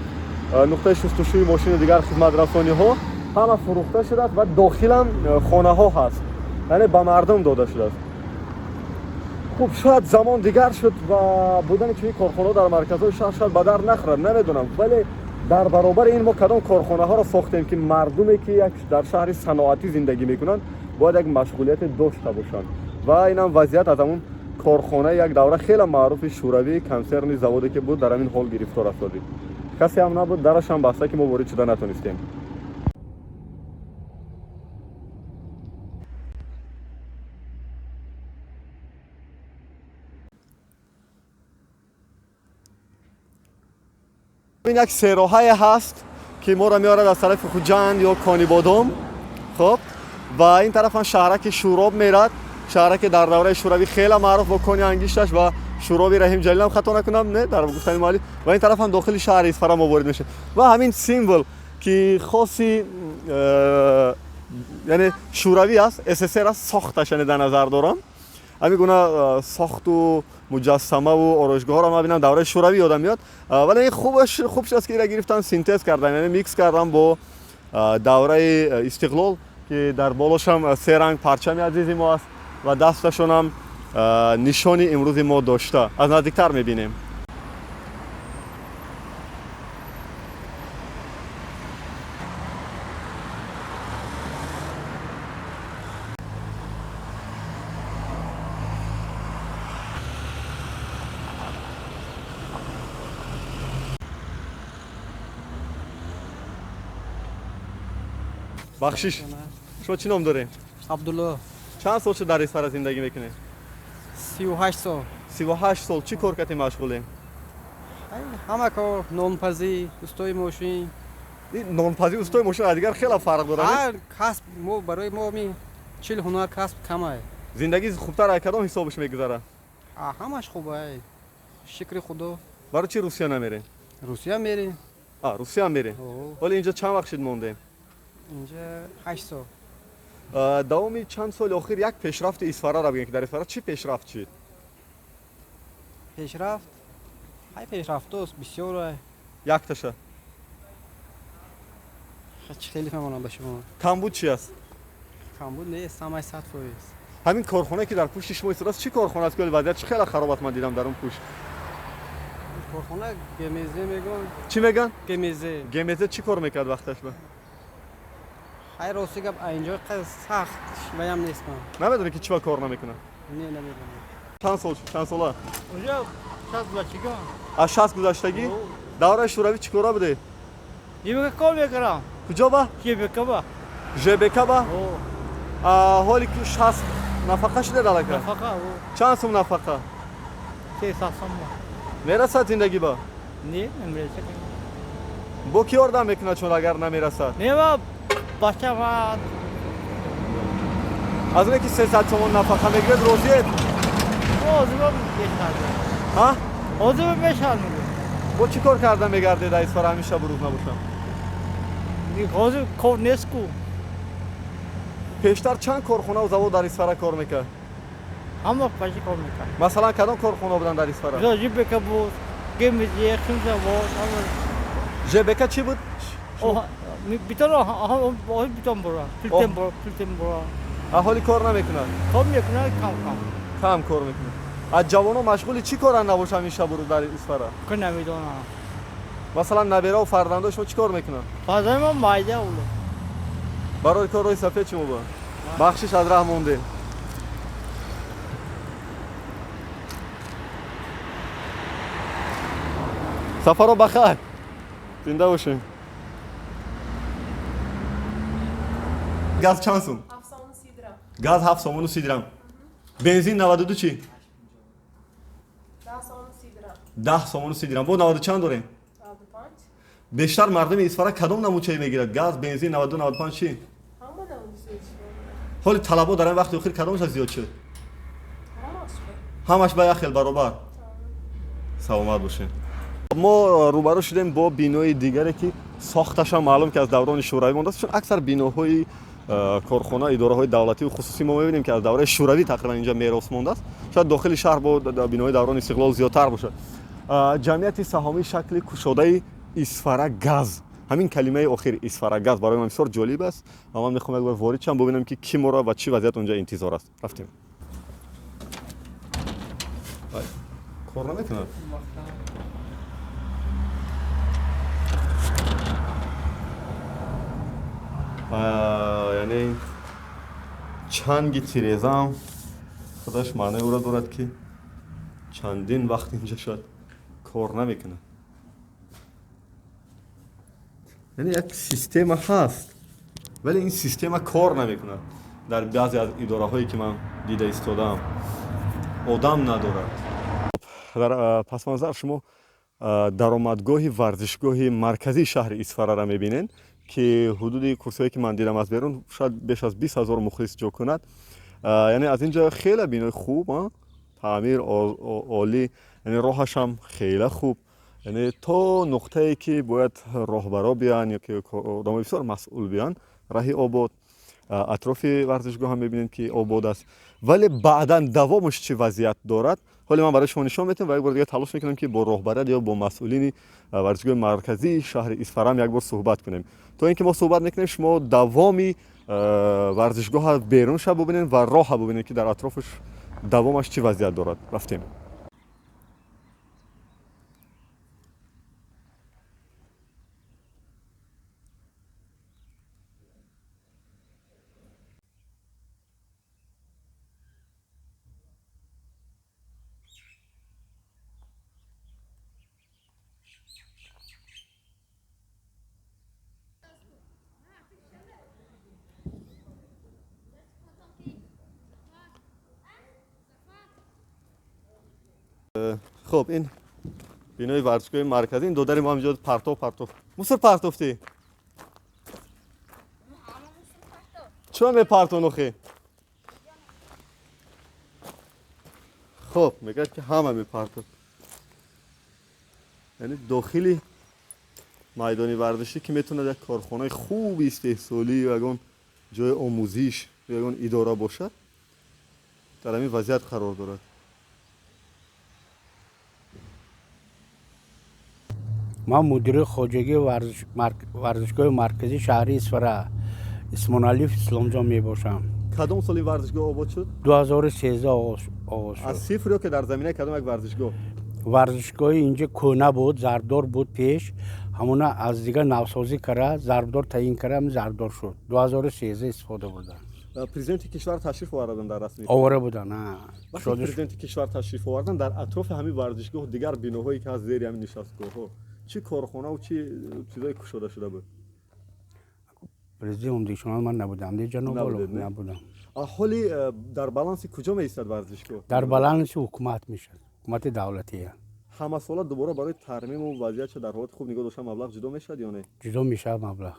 нуқтаи шустушӯи мошину дигар хизматрасониҳо, ҳама фурӯхта шудааст ва дохилам хонаҳо ҳаст, яъне ба мардум дода шудааст. Хуб, шояд замон дигар шуд ва будани чунин корхонаҳо дар марказҳои шаҳр шояд ба дард нахӯрад, намедонам, вале дар баробари ин мо кадом корхонаҳоро сохтем, ки мардуме, ки як дар шаҳри саноатӣ зиндагӣ мекунанд, бояд як машғулияте дошта бошанд. Ва инам вазъият аз ҳамун корхонаи як давра хеле маъруфи шӯравӣ, консерни заводе ки буд, дар ҳамин ҳол гирифтор аст. Касе ҳам набуд, дарашам баста, ки мо ворид шуда натонистем. Ин як сероҳае ҳаст, ки моро меорад аз тарафи Хуҷанд ё Конибодом. Хуб, ва ин тарафам шаҳраки Шӯроб мерад, шаҳраке дар давраи шӯравӣ хеле маъруф бо кони ангишташ ва шӯроби Раҳим Ҷалилам, хато накунам, не, дар гуфтани муаллиф. Ва ин тарафам дохили шаҳри Исфара мо ворид мешавем ва ҳамин символ, ки хоси яъне шӯравӣ аст, СССР аст, сохташ, яъне дар назар дорам ҳамин гуна сохту муҷассамаву ороишгоҳҳоро ман бинам, давраи шӯравӣ ёдам меёд. Вале ин хубш аст, ки ира гирифтан, синтез кардан, яъне микс кардан бо давраи истиқлол, ки дар болошам се ранг парчами азизи мо аст ва дасташонам нишони имрӯзи мо дошта. Аз наздиктар мебинем. Бахшиш, шумо чӣ ном дорем? Абдулло. Чанд сол шуд дар Исфара зиндагӣ мекунед? 38 сол. 38 сол. Чӣ кор кардем, машғулем? Ҳама кор: нонпазӣ, устои мошин. Нонпазӣ устои мошин аз дигар хеле фарқ дорад. Ҳар касб мо барои мо ми 40 ҳунар касб камай. Зиндагӣ хубтар аз кадом ҳисобаш мегузарад? Ҳамаш хубай. Шукри Худо. Барои чӣ Русия намерем? Русия мерем. Русия мерем. Ҳоло инҷо чанд вақт шуд мондем? Инҷа 8 сол. Давоми чанд соли охир як пешрафти Исфараро бигӯем, ки дар Исфара чӣ пешрафт шуд? Пешрафт? Ҳай пешрафтост бисёр. Якташа. Чӣ хеле фаҳмонам ба шумо. Камбуд чи аст? Камбуд нест, ҳамаи 100%. Ҳамин корхонае ки дар пушти шумо истодааст, чӣ корхона аст? Вазъият чӣ хеле хароб аст, ман дидам дар он пушт. Корхона ГМЗ мегӯянд. Чӣ мегӯянд? ГМЗ. ГМЗ чӣ кор мекард вақташ ба? Ҳай рости гап, инҷо сахт ваям нест ман. Намедонӣ ки чӣ ба кор намекунад? Не, намедонам. Чанд сол шуд? Чанд сола? Уже 60 гузаштагӣ. Аз 60 гузаштагӣ? Давраи шӯравӣ чӣ кора будед? ЖБК кор мекардам. Куҷо ба? ЖБК ба. ЖБК ба? Ҳоли 60 нафақа шудед аллакай? Нафақа. Чанд сум нафақа? 300 сум. Мерасад зиндагӣ ба? Не, намерасад. Бо кӣ ёрдам мекунад чун агар намерасад? Не, ва бача ва аз оне ки 300 сомон нафақа мегиред розиед? Ҳозир мешавад. Ҳа? Ҳозир мешавад. Бо чӣ кор карда мегардед дар Исфара ҳамин шабу рӯз набошам? Ҳозир кор нест ку. Пештар чанд корхонаву завод дар Исфара кор мекард? Ҳама паши кор мекард. Масалан, кадом корхона буданд дар Исфара? ЖБК буд, ГМЗ, химзавод. ЖБК чӣ буд? Битон битон бура, пилтен бура. Аҳоли кор намекунад? Кор мекунад кам кам. Кам кор мекунад. Аз ҷавонон машғули чӣ коранд набошам ин шабу рӯз дар Исфара? Ки намедонам. Масалан, набераву фарзандои шумо чӣ кор мекунанд? Фарзанди мо майда уло. Барои кор роҳи сафед чӣ мубо? Бахшиш, аз раҳ мондем. Сафаро ба хайр. Зинда бошем. Газ чанд сум? Газ 7 сомону 30 дирам. Бензин 92 чӣ? 10 сомону 30 дирам. Бо 90 чанд дорем? Бештар мардуми Исфара кадом намуд чай мегирад? Газ, бензин, 92, 95 чӣ? Ҳоли талабот дар ин вақти охир кадомаш зиёд шуд? Ҳамаш ба як хел баробар. Саломат бошед. Мо рӯбарӯ шудем бо бинои дигаре ки сохташам маълум ки аз даврони шӯравӣ мондааст, чун аксар биноҳои корхона, идораҳои давлатию хусусӣ мо мебинем ки аз давраи шӯравӣ тақрибан инҷа мерос мондааст. Шояд дохили шаҳр бо биноҳои даврони истиқлол зиёдтар бошад. Ҷамъияти саҳомии шакли кушодаи Исфара газ. Ҳамин калимаи охир Исфара газ барои ман бисёр ҷолиб аст ва ман мехоҳам як бор ворид шавам, бубинам ки кӣ моро ва чӣ вазъият онҷа интизор аст. Рафтем. Кор намекунад? Яъне чанги тирезаам худаш маънои ӯро дорад ки чандин вақт инҷа шояд кор намекунад. Яъне як система ҳаст, вале ин система кор намекунад. Дар баъзе аз идораҳое ки ман дида истодаам одам надорад. Дар пасманзар шумо даромадгоҳи варзишгоҳи марказии шаҳри Исфараро мебинед ки ҳудуди курсиҳое ки ман дидам аз берун шояд беш аз 20 ҳазор мухлис ҷо кунад. Яъне аз инҷо хеле бинои хуб, таъмир олӣ, яъне роҳашам хеле хуб. Яъне то нуқтае ки бояд роҳбаро биёянд ё ки одамои бисёр масъул биёянд, раҳи обод. Атрофи варзишгоҳ ҳам мебинед ки обод аст, вале баъдан давомаш чӣ вазъият дорад, ҳоле ман барои шумо нишон медиҳам ва як бор дигар талош мекунам ки бо роҳбарият ё бо масъулини варзишгоҳи марказии шаҳри Исфарам як бор суҳбат кунем. То ин ки мо суҳбат мекунем, шумо давоми варзишгоҳа берун ша бубинед ва роҳа бубинед ки дар атрофаш давомаш чӣ вазъият дорад. Рафтем. Хуб, ин бинои варзишгоҳи марказӣ, ин додари мо ҳаминҷо партов партов мусор партофтӣ. Чима мепартон охи? Хоб, мегӯяд ки ҳама мепартод. Яъне дохили майдони варзишӣ, ки метавонад як корхонаи хуби истеҳсолӣ ё ягон ҷои омӯзиш ё ягон идора бошад, дар ҳамин вазъият қарор дорад. Ман мудири хоҷагии варзишгоҳи марказии шаҳри Исфара Исмоналиев Исломҷон мебошам. Кадом соли варзишгоҳ обод шуд? 2013 оғоз шуд. Аз сифр ё ки дар заминаи кадом як варзишгоҳ? Варзишгоҳи инҷа кӯҳна буд, зарбдор буд пеш, ҳамона аз дигар навсозӣ кара, зарбдор таъин кара, ҳамин зарбдор шуд. 2013 истифода бурданд. Президенти кишвар ташриф оварданд дар расми? Овора буданд. Вақте президенти кишвар ташриф оварданд, дар атрофи ҳамин варзишгоҳ дигар биноҳое ки ҳаст, зери ҳамин нишастгоҳҳо, чӣ корхонаву чӣ чизое кушода шуда буд? Президент омдигишонан ман набудам, ҷаноб, набудам. Ҳоли дар баланси куҷо меистад варзишгоҳ? Дар баланси ҳукумат мешавад, ҳукумати давлатия. Ҳамасола дубора барои тармиму вазъиятша дар ҳолати хуб нигоҳ доштан маблағ ҷудо мешавад ё не? Ҷудо мешавад маблағ.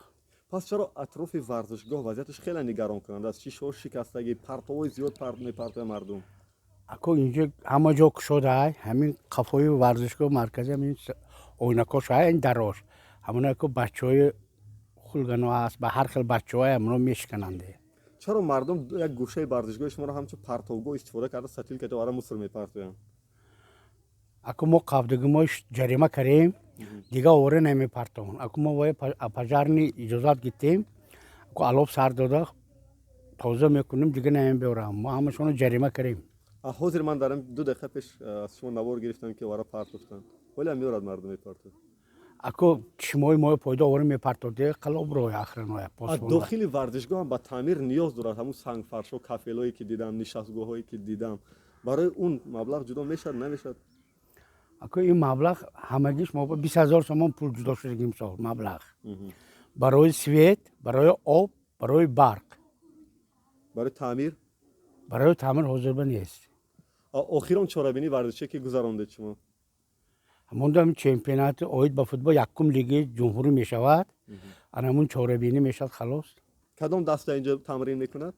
Пас чаро атрофи варзишгоҳ вазъияташ хеле нигаронкунанда аст? Шишаҳо шикастагӣ, партовҳои зиёд мепартояд мардум. Ако инҷо ҳама ҷо кушода, ҳамин қафои варзишгоҳ маркази ҳамин оинакош, ин дарош, ҳамона ко бачаҳои хулгано аст, ба ҳар хел бачаҳое ҳамоно мешикананд. Чаро мардум як гӯшаи варзишгоҳи шуморо ҳамчун партовгоҳ истифода карда, сатил карда ара мусор мепартоянд? Ако мо қабдагимо ҷарима кардем, дигар овора намепартон. Ако мо вай пожарни иҷозат гирифтем, ако алоб сар дода тоза мекунем, дигар намебиёрам. Мо ҳамашонро ҷарима кардем. Ҳозир ман дар 2 дақиқа пеш аз шумо навор гирифтам, ки овара партофтанд. Ҳоле ҳам меорад мардум мепартояд. Ако чишмои мои пойда овора мепартод, қалоб роҳи охраноя. Дохили варзишгоҳ ҳам ба таъмир ниёз дорад. Ҳамун сангфаршо, кафелое ки дидам, нишастгоҳҳое ки дидам, барои он маблағ ҷудо мешавад, намешавад? Ако ин маблағ ҳамагиш мо 20 000 сомон пул ҷудо шуд имсол маблағ. Барои свет, барои об, барои барқ. Барои таъмир? Барои таъмир ҳозир ба нест. Охирон чорабинии варзише ки гузарондед шумо? Ҳамондам чемпионати оид ба футбол якум лигаи ҷумҳурӣ мешавад. Ана ҳамун чорабинӣ мешавад, халос. Кадом даста инҷо тамрин мекунад?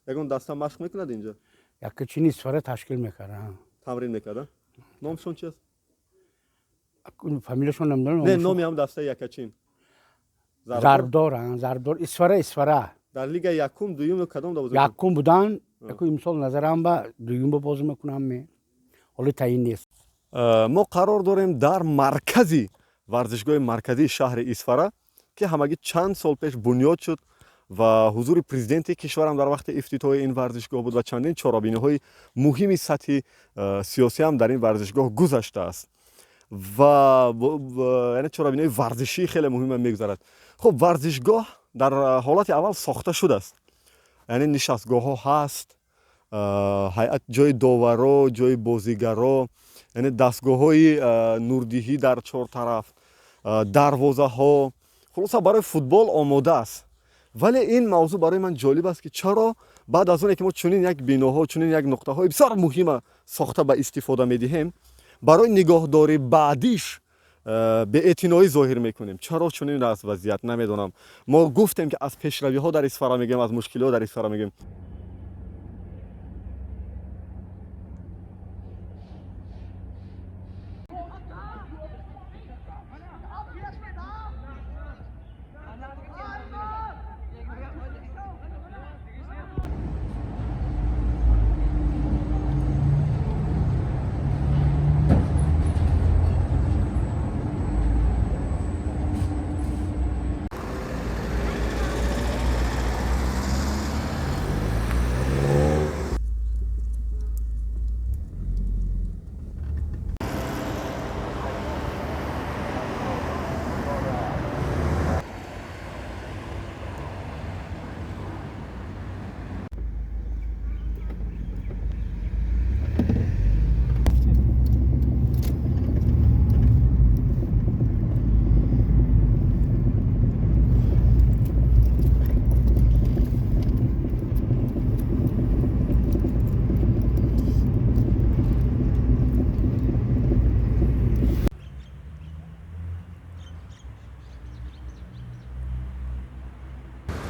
Ягон даста машқ мекунад инҷо? Яке чини Исфара ташкил мекард. Тамрин мекард? Номшон чи аст? Фамилияшон намедонам. Не, номи ҳам дастаи Якачин. Зарбдор, Зарбдор, Исфара, Исфара. Дар лигаи якум, дуюм ё кадом да бозӣ? Якум будан, яку имсол назарам ба дуюм ба бозӣ мекунам ме. Ҳоло таъин нест. Мо қарор дорем дар маркази варзишгоҳи марказии шаҳри Исфара, ки ҳамагӣ чанд сол пеш бунёд шуд ва ҳузури президенти кишварам дар вақти ифтитоҳи ин варзишгоҳ буд ва чандин чорабиниҳои муҳими сатҳи сиёсӣ ҳам дар ин варзишгоҳ гузаштааст ва яъне чорабиниҳои варзишӣ хеле муҳимам мегузарад. Хуб, варзишгоҳ дар ҳолати аввал сохта шудааст, яъне нишастгоҳҳо ҳаст, ҳайат, ҷои доваро, ҷои бозигаро, яъне дастгоҳҳои нурдиҳӣ дар чор тараф, дарвозаҳо, хулоса барои футбол омода аст. Вале ин мавзӯъ барои ман ҷолиб аст, ки чаро баъд аз оне ки мо чунин як биноҳо, чунин як нуқтаҳои бисёр муҳима сохта ба истифода медиҳем, барои нигоҳдорӣ баъдиш беэътиноӣ зоҳир мекунем. Чаро чунин аст вазъият, намедонам. Мо гуфтем, ки аз пешравиҳо дар Исфара мегӯем, аз мушкилиҳо дар Исфара мегӯем.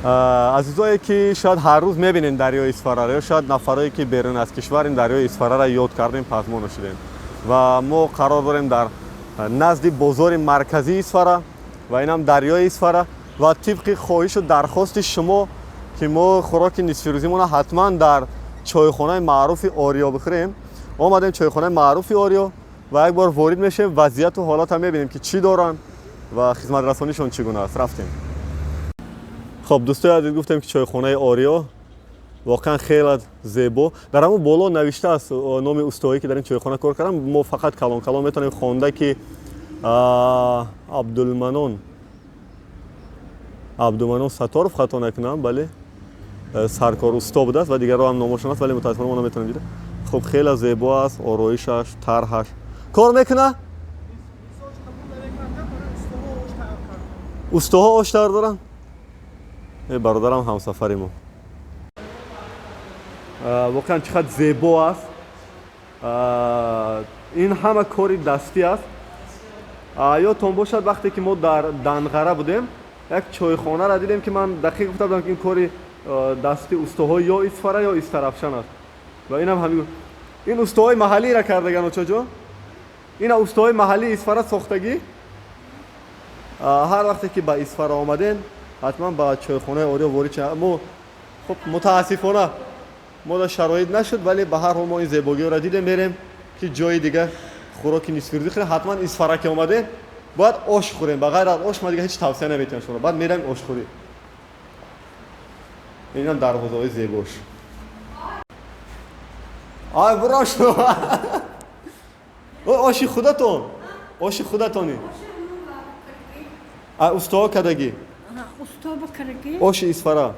Азизое ки шояд ҳар рӯз мебинем дарёи Исфараро, ё шояд нафарое ки берун аз кишвар ин дарёи Исфараро ёд кардем, пазмон шудем. Ва мо қарор дорем дар назди бозори марказии Исфара ва инам дарёи Исфара. Ва тибқи хоҳишу дархости шумо ки мо хӯроки нисфирӯзимона ҳатман дар чойхонаи маъруфи Ориё бихӯрем, омадем чойхонаи маъруфи Ориё ва як бор ворид мешем, вазъияту ҳолатам мебинем ки чӣ доранд ва хизматрасонишон чӣ гуна аст. Рафтем. Хоб, дӯстои азиз, гуфтем ки чойхонаи Ориё воқеан хеле зебо. Дар ҳамон боло навиштааст номи устоҳое ки дар ин чойхона кор карданд. Мо фақат калон калон метавонем хонда ки Абдулманон Сатторов, хато накунам, бале, саркор усто будааст ва дигарро ҳам номошон аст, вале мутаассифона мо наметавонем дида. Хуб, хеле зебо аст ороишаш, тарҳаш. Кор мекуна? Устоҳо ош тайёр доранд? Бародарам ҳамсафари мо. Воқеан чӣ қадр зебо аст. Ин ҳама кори дастӣ аст. Ёдтон бошад, вақте ки мо дар Данғара будем, як чойхонаро дидем ки ман дақиқ гуфта будам ки ин кори дасти устоҳои ё Исфара ё Истарафшан аст. Ва инам ҳамин ин устоҳои маҳаллиро кардаган, очаҷон. Ина устоҳои маҳаллии Исфара сохтагӣ. Ҳар вақте ки ба Исфара омадем, ҳатман ба чойхонаи Ориё ворид шавед. Мо хуб, мутаассифона мо дар шароит нашуд, вале ба ҳар ҳол мо ин зебогиҳоро дидем. Мерем ки ҷои дига хӯроки нисфирӯзӣ хӯрем. Ҳатман Исфара ки омадем, бояд ош хӯрем. Ба ғайр аз ош ма дига ҳеҷ тавсия наметиҳам шуморо. Баъд мерем ошхӯрӣ. Инам дарвозаҳои зебош. Ай, бурош. Оши худатон. Оши худатони. Ай, устоҳо кардагӣ. Усто бакарагӣ. Оши Исфара.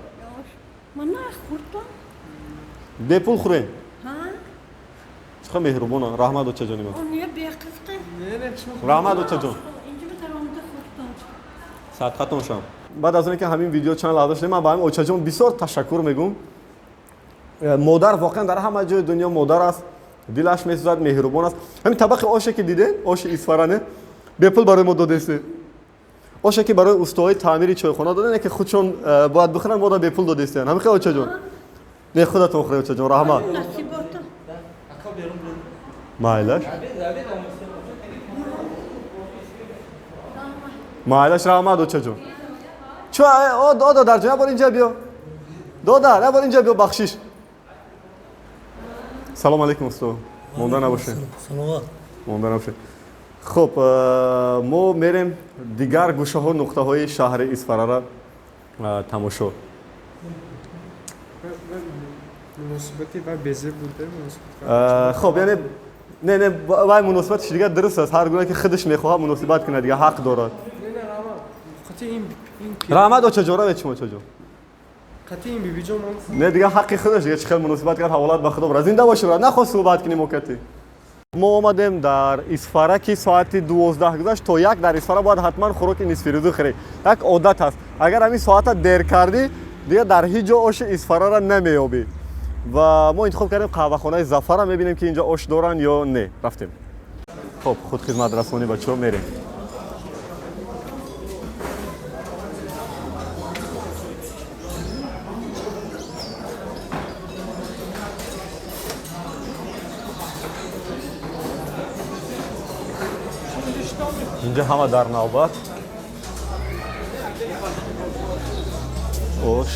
Мана хӯрдам. Бепул хӯрем. Чӣ қадр меҳрубонам. Раҳмат, очаҷони ман. Раҳмат, очаҷон. Садқатон шавам. Баъд аз оне ки ҳамин видео чанд лаҳза шудем, ман ба ҳамин очаҷон бисёр ташаккур мегӯм. Модар воқеан дар ҳама ҷои дунё модар аст, дилаш месӯзад, меҳрубон аст. Ҳамин табақи оше ки дидем, оши Исфаране, бепул барои мо додестед. Оше ки барои устоҳои таъмири чойхона додем, ки худшон бояд бихӯранд, мода бепул додестед. Ҳамин хел, очаҷон? Не, худатон хӯред, очаҷон, раҳмат. Майлаш? Майлаш, раҳмат, очаҷон. Чо, о, додарҷон, як бор инҷа биё. Додар, як бор инҷа биё, бахшиш. Салом алейкум, усто. Монда набошед. Саломат. Монда набошед. Хуб, мо мерем дигар гӯшаҳо, нуқтаҳои шаҳри Исфараро тамошо. Муносибати вай безеб буда? Хуб, яъне не, вай муносибатиш дигар дуруст аст. Ҳар гуна ки худаш мехоҳад муносибат кунад, дигар ҳақ дорад. Раҳмат, очаҷон, равед шумо, очаҷон. Не, дигар ҳаққи худаш, дигар чӣ хел муносибат кард, ҳаволат ба худо бурад. Зинда бошед, брат, нахост суҳбат кунем окати. Мо омадем дар Исфара ки соати 12 гузашт, то 1 дар Исфара бояд ҳатман хӯроки нисфирӯзӣ хӯрӣ. Як одат аст. Агар ҳамин соата дер кардӣ, дигар дар ҳеҷ ҷо оши Исфараро намеёбӣ. Ва мо интихоб кардем қаҳвахонаи Зафара, мебинем ки инҷо ош доранд ё не. Рафтем. Хоб, худ хизматрасонӣ, бачаҳо, мерем. Инҷа ҳама дар навбат. Ош.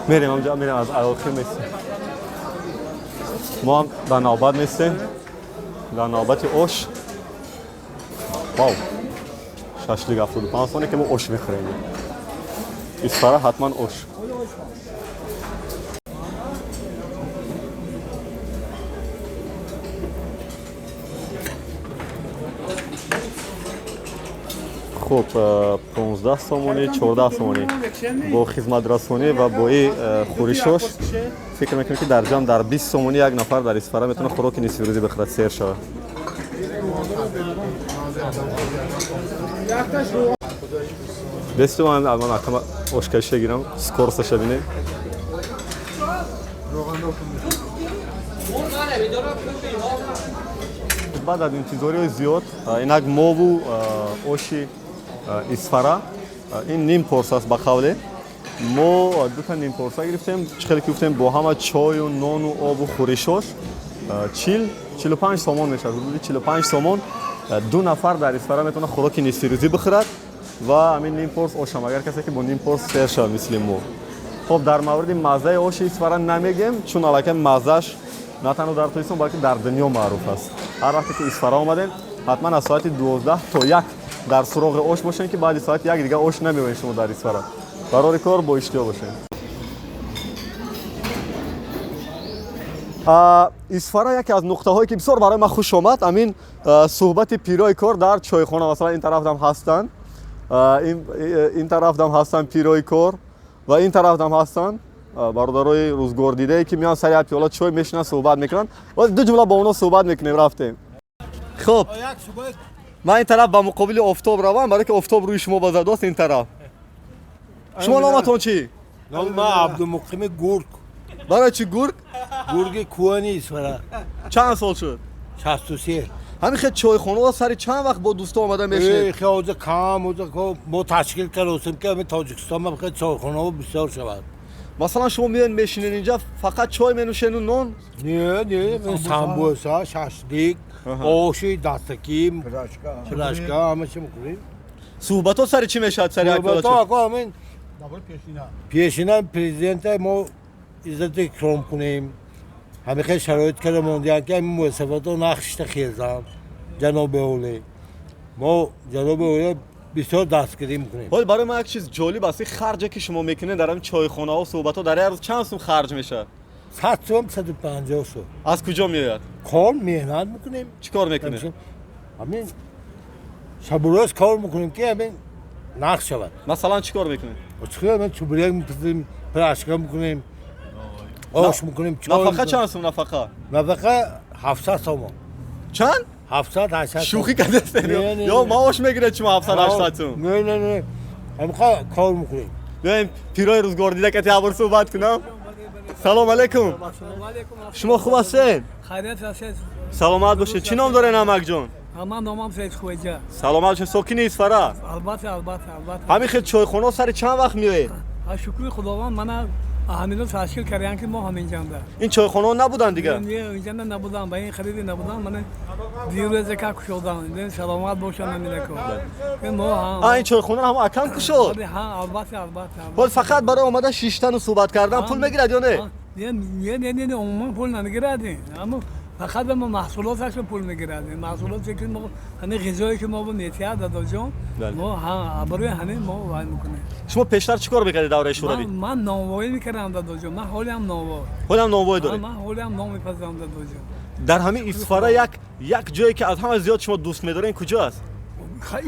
Мерем ҳамҷа, мерем аз охир местем. Мо ҳам дар навбат местем. Дар навбати ош. Вау. Шашлик 75 соне ки мо ош мехӯрем. Исфара ҳатман ош. Хуб, 15 сомонӣ, 14 сомонӣ бо хизматрасонӣ ва бо хӯришош фикр мекунем ки дар ҷамъ дар 20 сомонӣ як нафар дар Исфара метавонад хӯроки нисфирӯзӣ бихӯрад, сер шавад. Бесту ман алан акама ошкашиша гирам, скорсаша бинем. Баъд аз интизориҳои зиёд инак мову оши Исфара, ин ним порс аст. Ба қавле мо дута ним порса гирифтем. Чӣ хеле ки гуфтем, бо ҳама чою нону обу хӯришош 40, 45 сомон мешавад, ҳудуди 45 сомон. Ду нафар дар Исфара метавонад хӯроки нисфирӯзӣ бихӯрад ва ҳамин ним порс ошам, агар касе ки бо ним порс сер шавад, мисли мо. Хоб, дар мавриди маззаи оши Исфара намегем, чун аллакай маззааш на танҳо дар Тоҷикистон, балки дар дунё маъруф аст. Ҳар вақте ки Исфара омадем, ҳатман аз соати 12 то 1 дар суроғи ош бошем, ки баъди соати 1 дигар ош намеоед шумо дар Исфара. Барори кор, бо иштиҳо бошем. Исфара яке аз нуқтаҳое ки бисёр барои ман хуш омад, ҳамин суҳбати пирои кор дар чойхона. Масалан, ин тарафдам ҳастанд, ин тарафдам ҳастанд пирои кор ва ин тарафдам ҳастанд бародарои рӯзгордидае, ки меоянд, сари як пиёла чой мешинанд, суҳбат мекунанд. Ду ҷумла бо онҳо суҳбат мекунем. Рафтем. Хуб, ман ин тараф ба муқобили офтоб равам, барое ки офтоб рӯи шумо базадост ин тараф. Шумо номатон чӣ? Номи ман Абдумуқими Гург. Барои чӣ Гург? Гурги кӯҳани Исфара. Чанд сол шуд? 63. Ҳамин хел чойхонаҳо сари чанд вақт бо дӯсто омада мешинед? Хе, ҳозир кам, ҳозир мо ташкил кардосем, ки ҳамин Тоҷикистон ҳам чойхонаҳо бисёр шавад. Масалан, шумо меоед, мешинед инҷа, фақат чой менӯшену нон? Не, не, самбуса, шашлик, оши дастакӣ, пирожка, ҳамаша мекунем. Суҳбатҳо сари чӣ мешавад сари як пиёла чой? Суҳбатҳо ҳамин пешина президента мо иззату икром кунем, ҳамин хел шароит карда мондиям, ки ҳамин муассасафото нақшта хезам. Ҷаноби олӣ, мо ҷаноби олӣ бисёр дастгирӣ мекунем. Ҳол барои ман як чиз ҷолиб аст: ин харҷе ки шумо мекунед дар ҳамин чойхонаҳо, суҳбатҳо, дар як рӯз чанд сум харҷ мешавад? 100 сум, 150 сум. Аз куҷо меояд? Кор, меҳнат мекунем. Чӣ кор мекунед? Ҳамин шабу рӯз кор мекунем, ки ҳамин нақш шавад. Масалан, чӣ кор мекунед? Чубурек мепазем, пирожка мекунем, ош мекунем. Нафақа чанд сум, нафақа? Нафақа 700 сомон. Чанд? 700, 800. Шӯхӣ кардастед ё маош мегиред шумо 700, 800 сум? Не, не, не, ҳамқа кор мекунем. Биёем, пирои рӯзгордида кати ябор суҳбат кунам. Салом алейкум, шумо хуб ҳастед? Хайрият ҳастед. Саломат бошед. Чӣ ном доред, амакҷон? Ман номам Саид Хуҷа. Саломат бошед. Сокини Исфара? Албатта, албатта, албатта. Ҳамин хел чойхонаҳо сари чанд вақт меоед? Шукри Худованд, мана ҳамино ташкил карданд, ки мо ҳаминҷанда. Ин чойхонаҳо набуданд дигар? Не, инҷанда набуданд, ба ин хариди набуданд. Мана дирӯзе ка кушоданд, саломат бошанд ҳаминако. Мо ин чойхона ҳам акам кушод? Ҳа, албатта, албатта. Ҳол фақат барои омада шиштану суҳбат кардан пул мегирад ё не? Не, не, не, не, умуман пул намегирад. Аммо фақат ба мо маҳсулоташо пул мегирад. Маҳсулоте ки мо, ҳамин ғизое ки мо метиҳад, дадоҷон, мо барои ҳамин мо вай мекунем. Шумо пештар чӣ кор мекардед давраи Шӯравӣ? Ман нонвоӣ мекардам, дадоҷон. Ман ҳолиам нонвой. Ҳолиам нонвой доред? Ман ҳолиам нон мепазам, дадоҷон. Дар ҳамин Исфара як ҷое ки аз ҳама зиёд шумо дӯст медоред куҷо аст?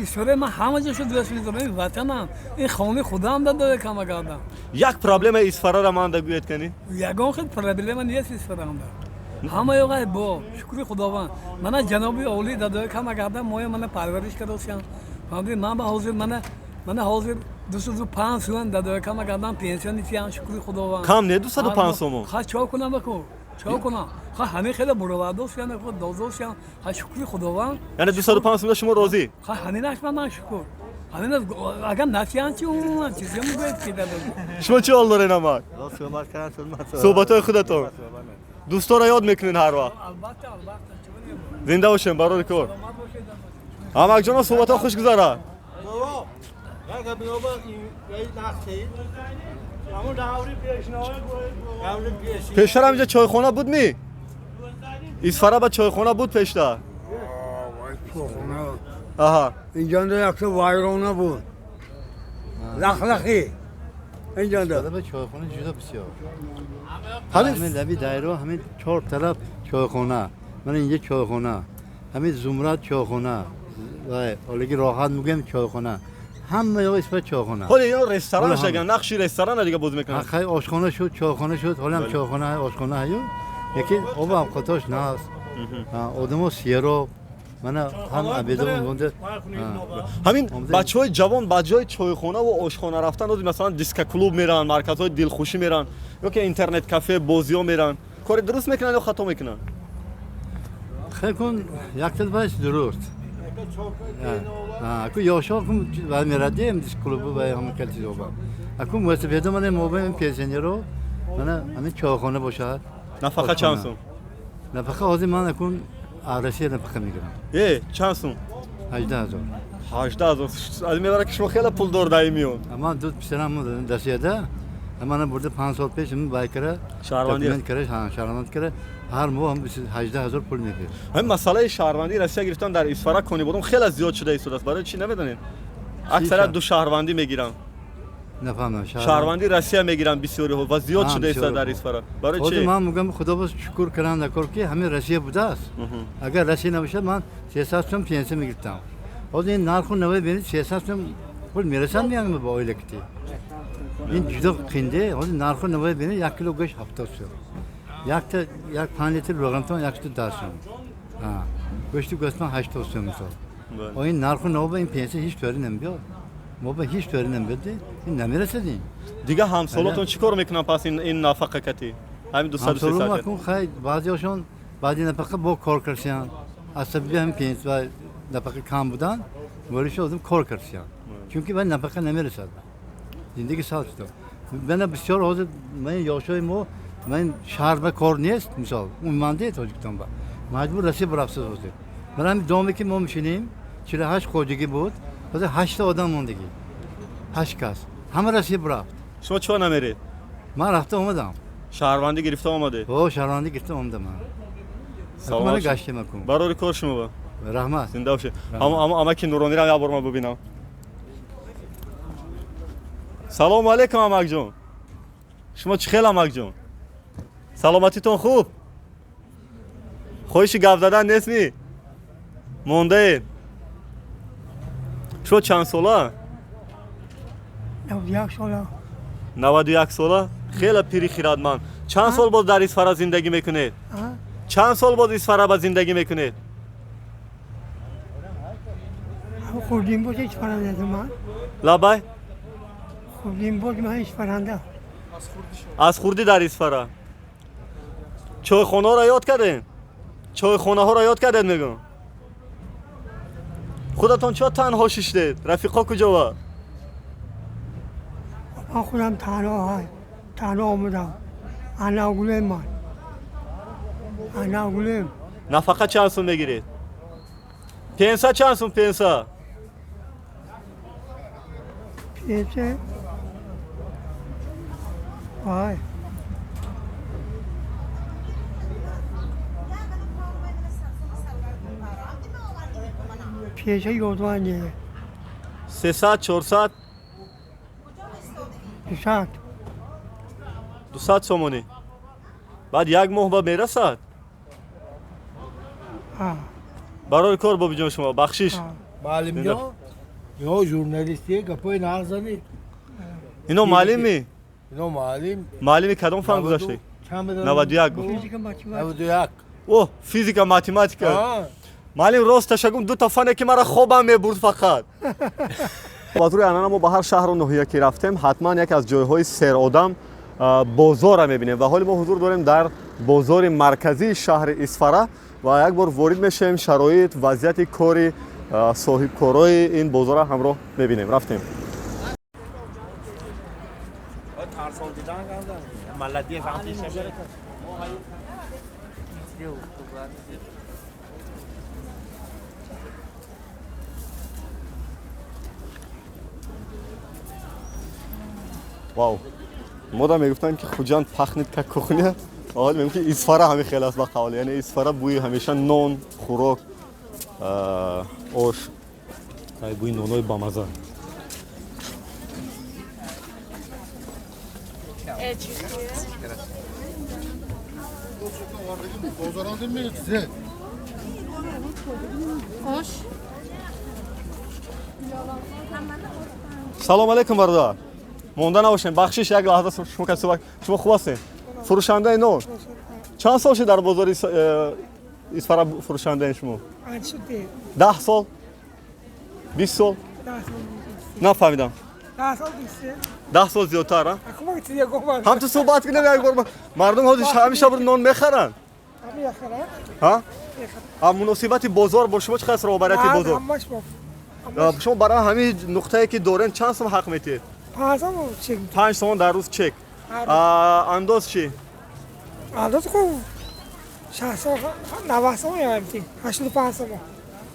Исфара ман ҳама ҷошо дӯст медорам. Ин ватанам, ин хонаи худам, дадоя, камагардам. Як проблемаи Исфараро ман дагӯед кани. Ягон хел проблема нест Исфараамда. Ҳама ёғай бо шукри Худованд. Мана ҷаноби олӣ, дадоя, камагардам, моя мана парвариш кардосиям. Фаҳмидӣ? Ман ба ҳозир мана ҳозир 205 суман, дадоя, камагардам, пенсия метиҳам, шукри Худованд. Кам не 205 сомон? Ха, чо кунам, баку, чо кунам? Ха, ҳамин хеле буровардосиям, додосиям. Ха, шукри Худованд. Яъне 205 сумда шумо розӣ? Ха, ҳаминаш ба ман шукр. Ҳамин агар натиҳанд чи, умуман чизе мегӯяд ки, дадо? Шумо чӣ ҳол доред, амак? Суҳбатҳои худатон, дӯстонро ёд мекунед ҳар вақт? Албатта, албатта. Зинда бошем, барори кор, амакҷоно, суҳбатҳо хуш гузарад. Пештар ҳаминҷа чойхона буд ми? Исфара ба чойхона буд пештар? Аҳа. Инҷанда якта вайрона буд, лахлахӣ инҷанда. Чойхона ҷуда бисёр. Ҳамин лаби дайро, ҳамин чор тараф чойхона. Мана инҷа чойхона, ҳамин Зумрад чойхона, ҳолаги роҳат мегӯям чойхона, ҳама ё Исфара чойхона. Ҳоли ино ресторан шаган, нақши ресторана дига боз мекунанд. Хай, ошхона шуд, чойхона шуд, ҳолам чойхона, ошхона ҳаю, лекин об авқотош наст, одамо сероб. Мана ҳам обедо монда. Ҳамин бачаҳои ҷавон ба ҷои чойхона ва ошхона рафтан, масалан, дискоклуб мераванд, марказҳои дилхушӣ мераванд ё ки интернет кафе, бозиҳо мераванд. Кори дуруст мекунанд ё хато мекунанд? Хекун як талбаш дуруст. Аку ёшо кум ва мерадем дис клубу ва ҳама кал чизоба. Аку муассифеда мана мо пенсионеро мана ҳамин чойхона бошад. Нафақа чанд сум? Нафақа ҳозир ман акун Россия нафақа мегирам. Чанд сум? 18,000. 18,000. Аз мебарад ки шумо хеле пулдор дар ин миён. Ман ду писарам Россияда. Мана бурда 5 сол пеш вай кара шаҳрвандӣ кара, шаҳрванд кара, ҳар моҳ 18,000 пул медиҳад. Ҳамин масъалаи шаҳрвандии Россия гирифтан дар Исфара Конибодом хеле зиёд шуда истодааст. Барои чӣ намедонед? Аксарият ду шаҳрвандӣ мегиранд. Нафаҳмам. Шаҳрвандии Россия мегиранд бисёриҳо ва зиёд шуда истода дар Исфара. Барои чӣ? Ман мегӯям худо боз шукр кунам дакор ки ҳамин Россия будааст. Агар Россия набошад ман 300 сум пенсия мегирифтам. Ҳозир ин нарху навои бинед 300 сум пул мерасад меянгм ба оила кити. Ин ҷудо қинде, ҳозир нарху навои бинед 1 кило гӯшт 70 сум. Якта як 5 литр равғантон 110 сум. Гӯшти гӯсфанд 80 сум мисол. Ин нарху наво ин пенсия ҳеҷ тури намебиёд. Мо ба ҳеҷ тури намебиёд. Ин намерасад ин. Дигар ҳамсолотон чӣ кор мекунанд пас ин нафақа кати? Ҳамин 200 300. Ҳамсолон хай баъзеҳошон баъди нафақа бо кор карданд. Аз сабаби ҳамин пенсия ва нафақа кам будан, воришо одам кор карданд. Чунки вай нафақа намерасад. Зиндагӣ сал шуд. Мана бисёр ҳозир ман ёшои мо ман шаҳр ба кор нест, мисол, умуман Тоҷикистон ба. Маҷбур Россия бурафтад ҳозир. Мана ҳамин доме ки мо мешинем, 48 хоҷагӣ буд, ҳозир 8 одам мондагӣ. 8 кас. Ҳама Россия бурафт. Шумо чиро намеред? Ман рафта омадам. Шаҳрвандӣ гирифта омадед? О, шаҳрвандӣ гирифта омадам ман. Саломат гаштем акун. Барори кор шумо ба. Раҳмат. Зинда бошед. Амаки нуронирам як бор ман бибинам. Салому алейкум амакҷон. Шумо чӣ хел амакҷон? Саломатитон хуб? Хоҳиши гап задан нест ми? Мондаед? Шумо чанд сола? 91 сола. 91 сола? Хеле пири хирадманд. Чанд сол боз дар Исфара зиндагӣ мекунед? Чанд сол боз Исфара ба зиндагӣ мекунед? Хурдим боз Исфара ман. Лабай? Хурдим боз ман Исфаранда. Аз хурдӣ дар Исфара. Чойхонаҳоро ёд кардед? Чойхонаҳоро ёд кардед мегӯям. Худатон чо танҳо шиштед? Рафиқо куҷо ва? Ман худам танҳо омадам. Анагулем ман. Анагулем. Нафақа чанд сум мегиред? Пенса чанд сум пенса? Пенса? Вай. Пенса ёдване. 300, 400? 200. 200 сомонӣ. Баъд як моҳ ба мерасад? Барои кор бобиҷон шумо бахшиш. Маълимҷон, ино журналистие гапои нағзанед. Ино маълими? Ино маълим. Маълими кадом фан гузаштед? 91 гуфт. 91. О, физика, математика. Маълим рост ташаккум ду та фане ки мара хобам мебурд фақат. Ба зури анана мо ба ҳар шаҳру ноҳия ки рафтем, ҳатман яке аз ҷойҳои серодам бозорро мебинем ва ҳоли мо ҳузур дорем дар бозори марказии шаҳри Исфара ва як бор ворид мешавем, шароит, вазъияти кори соҳибкорои ин бозорро ҳамроҳ мебинем. Рафтем. Вау. Мода мегуфтанд ки Хуҷанд пахнет как кухня. Ҳол мегӯям ки Исфара ҳамин хел аст ба қавл. Яъне Исфара бӯи ҳамеша нон, хӯрок, ош, бӯи нонои бамаза. Салом алейкум бародар. Монда набошем, бахшиш як лаҳза шумо каси шумо хуб ҳастед? Фурӯшандаи нон. Чанд сол шуд дар бозори Исфара фурӯшандаи шумо? 10 сол? 20 сол? Нафаҳмидам. 10 сол зиёдтар, а? Ҳам ту суҳбат кунем як бор. Мардум ҳозир ҳамеша бир нон мехаранд. Мехарам. Ҳа? А муносибати бозор бо шумо чӣ қадр, роҳбарияти бозор? Ҳамаш бо. Шумо барои ҳамин нуқтае ки дорем чанд сом ҳақ метиҳед? 5 сомон чек. 5 сомон дар рӯз чек. Андоз чӣ? Андоз ку 60 сомон, 90 сомон меоем, 85 сомон.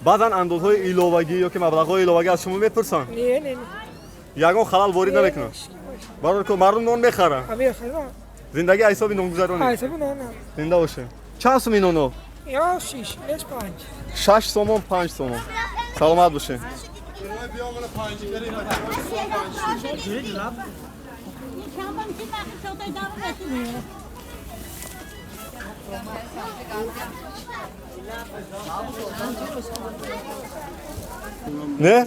Баъзан андозҳои иловагӣ ё ки маблағҳои иловагӣ аз шумо мепурсанд? Не, не, не. Ягон халал ворид намекунанд? Барои ки мардум нон мехаранд. Мехаранд. Зиндагӣ аз ҳисоби нонгузаронӣ. Аз ҳисоби нон. Зинда бошед. Чанд сум ин ноно? Я 6, 5. 6 сомон, 5 сомон. Саломат бошед. Не?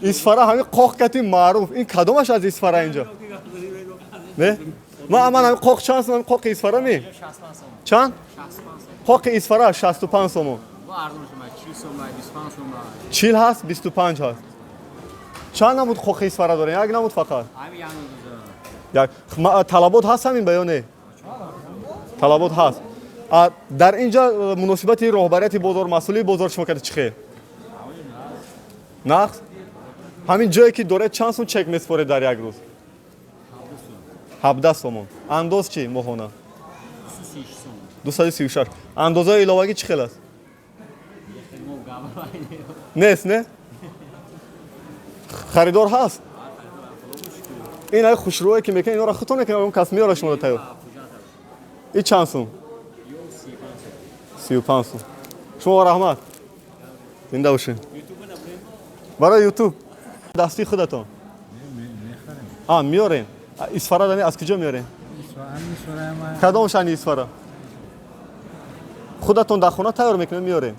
Исфара ҳамин қоқ кати маъруф. Ин кадомаш аз Исфара инҷо? Не? Ман ҳамин қоқ чанд сом? Қоқи Исфара ми? Чанд? Қоқи Исфара 65 сомон. 40 ҳаст, 25 ҳаст. Чанд намуд қоқи Исфара дорем? Як намуд фақат? Як. Талабот ҳаст ҳамин ба ё не? Талабот ҳаст. Дар ин ҷа муносибати роҳбарияти бозор, масъулии бозор шумо карда чӣ хел? Нақс? Ҳамин ҷое ки доред чанд сум чек месупоред дар як рӯз? 17 сомон. Андоз чӣ моҳона? 236. Андозаи иловагӣ чӣ хел аст? Нест, не? Харидор ҳаст? Ин ай хушрӯе ки мекунед, инора худтон мекунед, он кас меёра шуморо тайёр. И чанд сум? 35 сум. Шумо раҳмат. Зинда бошед. Барои ютуб. Дасти худатон? А, меёрем. Исфара дани аз куҷо меёрем? Кадом шани Исфара? Худатон дар хона тайёр мекунед, меёрем?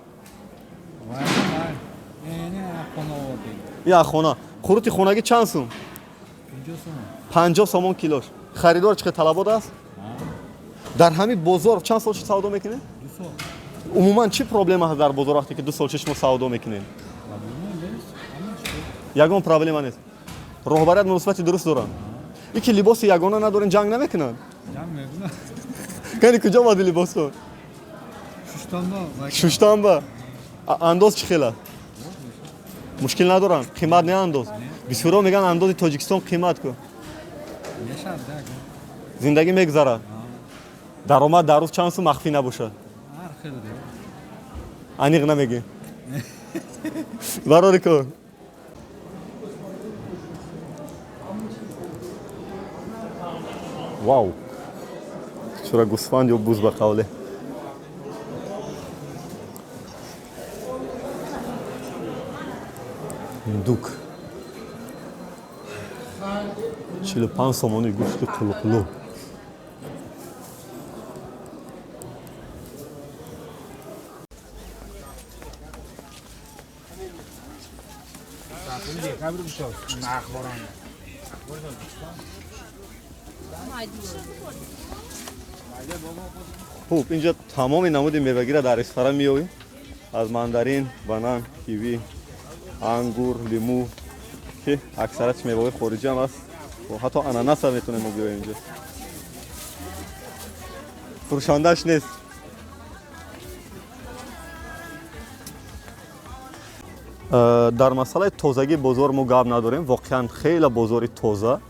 Я хона. Хурути хонагӣ чанд сум? 50 сомон килош. Харидор чӣ талабот аст? Дар ҳамин бозор чанд сол шуд савдо мекунед? Умуман чӣ проблема ҳаст дар бозор вақте ки 2 сол шуд шумо савдо мекунед? Ягон проблема нест. Роҳбарият муносибати дуруст доранд. И ки либоси ягона надорен, ҷанг намекунанд? Ҷанг мекунанд. Кани куҷо омади либосҳо? Шуштанба. Шуштанба. Андоз чӣ хел аст? Мушкил надоранд? Қимат не андоз? Бисёрҳо мегӯянд андози Тоҷикистон қимат ку. Зиндагӣ мегузарад. Даромад дар рӯз чанд сум махфӣ набошад? Аниқ намегӯем. Барори кор. Вау! Чура гӯсфанд ё буз ба қавле. Дук. 45 сомони гӯшти қулуқулу. Хуб, инҷо тамоми намуди мевагиро дар Исфара меёбем. Аз мандарин, банан, киви, ангур, лимӯ, ки аксариятш меваҳои хориҷӣ ҳам аст. Ҳатто ананас ҳам метавонем мо биёем инҷо. Фурӯшандааш нест. Дар масъалаи тозагии бозор мо гап надорем. Воқеан хеле бозори тоза.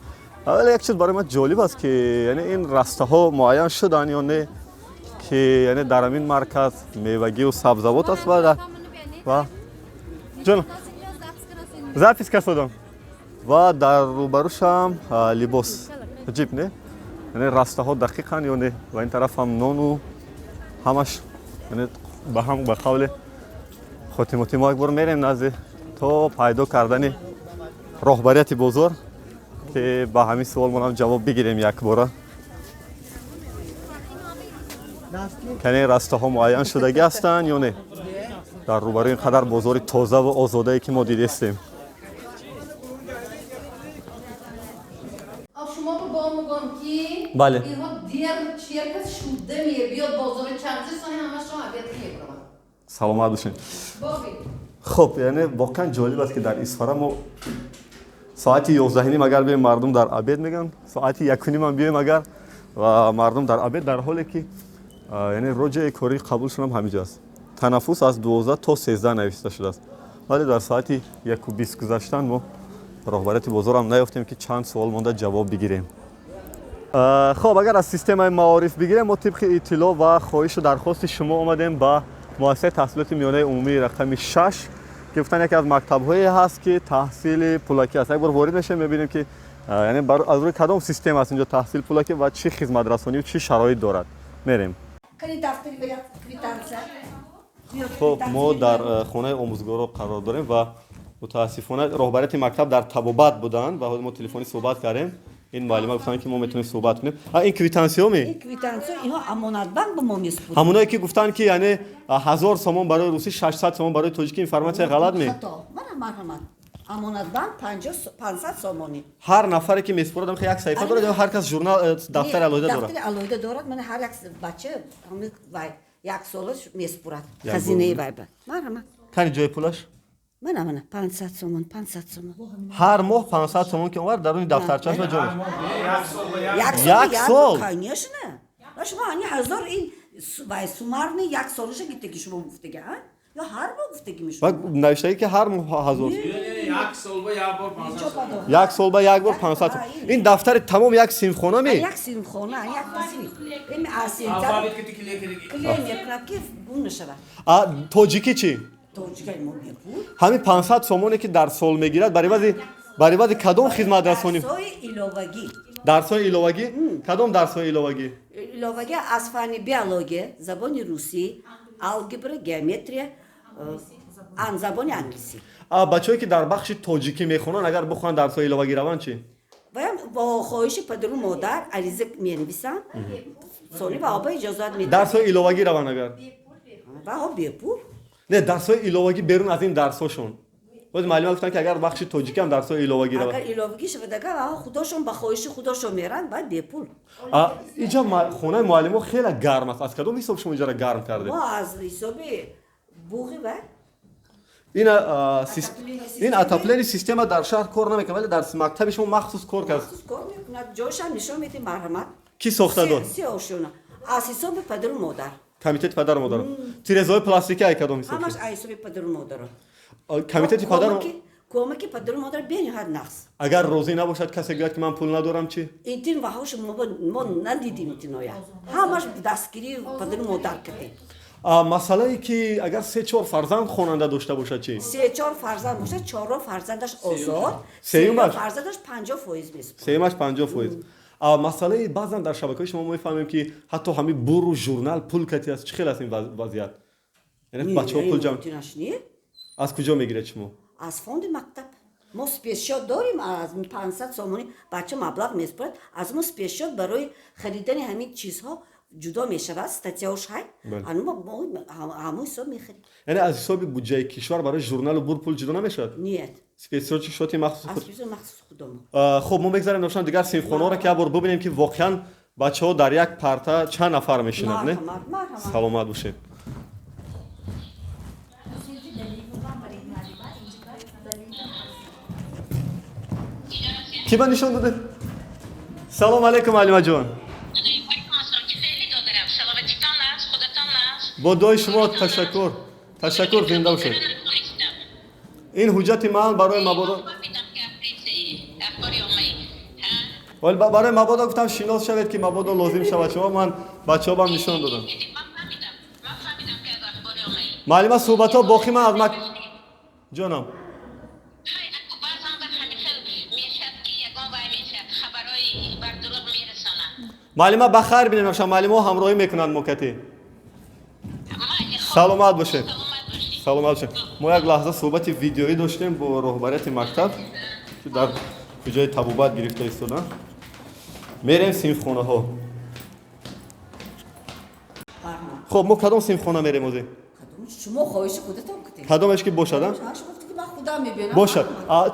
Вале як чиз барои ман ҷолиб аст, ки яъне ин растаҳо муайян шуданд ё не, ки яъне дар ҳамин марказ мевагию сабзавот аст ва ҷон запис кардам ва дар рӯбарӯшам либос. Аҷиб, не? Яъне растаҳо дақиқанд ё не? Ва ин тараф ҳам нону ҳамаш яъне ба ҳам ба қавле хотимоти мо як бор мерем назди то пайдо кардани роҳбарияти бозор, ки ба ҳамин суолмонам ҷавоб бигирем якбора. Кане растаҳо муайян шудагӣ ҳастанд ё не? Дар рӯбарӯи ин қадар бозори тоза ва озодае ки мо дидестем. Бале. Саломат бошед. Хуб, яъне воқеан ҷолиб аст, ки дар Исфара мо соати 11:30 агар биёем, мардум дар обед мегӯянд, соати 1:30 ҳам биёем агар, ва мардум дар обед, дар ҳоле ки Яъне роҷаи кории қабулшон ҳам ҳамиҷо аст. Танаффус аз 12 то 13 нависта шудааст, вале дар соати 1:20 гузаштан мо роҳбарияти бозорам наёфтем, ки чанд суол монда ҷавоб бигирем. Хоб, агар аз системаи маориф бигирем, мо тибқи иттилоъ ва хоҳишу дархости шумо омадем ба муассисаи таҳсилоти миёнаи умумии рақами 6, ки гуфтан яке аз мактабҳое ҳаст, ки таҳсили пулакӣ аст. Як бор ворид мешавем, мебинем, ки яъне аз рӯи кадом система аст инҷо таҳсил пулакӣ ва чӣ хизматрасонию чӣ шароит дорад. Мерем. Хоб, мо дар хонаи омӯзгоро қарор дорем ва мутаассифона роҳбарияти мактаб дар табобат буданд ва ҳозир мо телефонӣ суҳбат кардем. Ин муаллима гуфтанд, ки мо метавонем суҳбат кунем. Ин квитансияме? Ин квитансия инҳо Амонатбанк ба мо месупурд. Ҳамоное ки гуфтанд, ки яъне 1000 сомон барои русӣ, 600 сомон барои тоҷикӣ, информатсия ғалат ме? Хато. Мана, марҳамат. Амонатбанк 500 сомонӣ. Ҳар нафаре ки месупорад, як саҳифа дорад ё ҳар кас журнал, дафтари алоҳида дорад? Дафтари алоҳида дорад. Мана, ҳар як бача як сола месупорад хазинаи вайба. Марҳамат. Кани ҷои пулаш? Мана, мана, 500 сомон, 500 сомон. Ҳар моҳ 500 сомон ки овард, даруни дафтарчааш ва ҷо. Як сол? Конечно. Ва шумо ани ҳазор ин вай суммарный як солаша гирифтаги шумо гуфтаги, а? Ё ҳар моҳ гуфтаги мешумо? Ва навиштаги, ки ҳар моҳ ҳазор. Як сол ба як бор 500 сомон. Як сол ба як бор 500 сомон. Ин дафтари тамом як синфхона ми? Як синфхона, як синф. Ин аз синф. Клей мекунад, ки гум нашавад. А тоҷикӣ чӣ? Ҳамин 500 сомоне, ки дар сол мегирад, барои баъзи кадом хизматрасонӣ? Дарсҳои иловагӣ. Дарсҳои иловагӣ? Кадом дарсҳои иловагӣ? Иловагӣ аз фанни биология, забони русӣ, алгебра, геометрия, забони англисӣ. Бачаҳое, ки дар бахши тоҷикӣ мехонанд, агар бихоҳанд дарсҳои иловагӣ раванд, чӣ? Ваям бо хоҳиши падару модар ариза менависанд, сони ба оба иҷозат медиҳанд. Дарсҳои иловагӣ раванд агар? Ваҳо бепул. Не, дарсҳои иловагӣ берун аз ин дарсҳошон. Боз муаллима гуфтанд, ки агар бахши тоҷикӣ ҳам дарсҳои иловагӣ равад. Агар иловагӣ шавад, агар ваҳо худошон ба хоҳиши худошон меранд, баъд бепул. Инҷо хонаи муаллимо хеле гарм аст. Аз кадом ҳисоб шумо инҷоро гарм кардед? Мо аз ҳисоби буғи ва ин отопление система дар шаҳр кор намекунад, вале дар мактаби шумо махсус кор кард. Махсус кор мекунад. Ҷойшам нишон медиҳем, марҳамат. Кӣ сохта дод? Се ошёна. Аз ҳисоби падару модар. Комитети падару модаро. Тирезаҳои пластикӣ ай кадом ҳисоб? Ҳамаш аз ҳисоби падару модаро. Комитети падару кӯмаки падару модар бениҳоят нақс. Агар розӣ набошад, касе гӯяд, ки ман пул надорам, чӣ? Интин ваҳош мо надидим, интиноя. Ҳамаш дастгирии падару модар кардем. Масъалае, ки агар се-чор фарзанд хонанда дошта бошад, чӣ? Се-чор фарзанд бошад, чорум фарзандаш озод, сеюмаш фарзандаш 50% месупорад. Сеюмаш 50%. Масъалаи баъзан дар шабакаҳои шумо мефаҳмем, ки ҳатто ҳамин буру журнал пул кати аст. Чӣ хел аст ин вазъият? Яъне бачаҳо пул ҷамъ аз куҷо мегиред шумо? Аз фонди мактаб. Мо спецсчёт дорем, аз 500 сомонӣ бача маблағ месупорад, аз мо спецсчёт барои харидани ҳамин чизҳо ҷудо мешавад, статьяош ҳай, мо ҳамон ҳисоб мехарем. Яъне аз ҳисоби буҷаи кишвар барои журналу бур пул ҷудо намешавад? Нет. Спецсчёти махсуси худ. Махсуси худомо. Хуб, мо мегзарем ношан дигар синфхонаҳоро, ки як бор бубинем, ки воқеан бачаҳо дар як парта чанд нафар мешинанд, не? Саломат бошед. Кӣ ба нишон додед? Салом алейкум, Алимаҷон. Бо дуои шумо, ташаккур, ташаккур, зинда бошед. Ин ҳуҷҷати ман барои мабодо, вале барои мабодо гуфтам, шинос шавед, ки мабодо лозим шавад шумо. Ман бачаҳо бам нишон додам. Муаллима, суҳбатҳо боқӣ ман аз мак ҷонам. Муаллима, ба хайр бинем, муаллимаҳо ҳамроҳӣ мекунанд мокатӣ. Саломат бошед, саломат бошед. Мо як лаҳза суҳбати видеоӣ доштем бо роҳбарияти мактаб, ки дар куҷои табобат гирифта истоданд. Мерем синфхонаҳо. Хуб, мо кадом синфхона мерем ҳозир? Шумо хоҳиши худатон кунед. Кадомеш ки бошад, а? Бошад.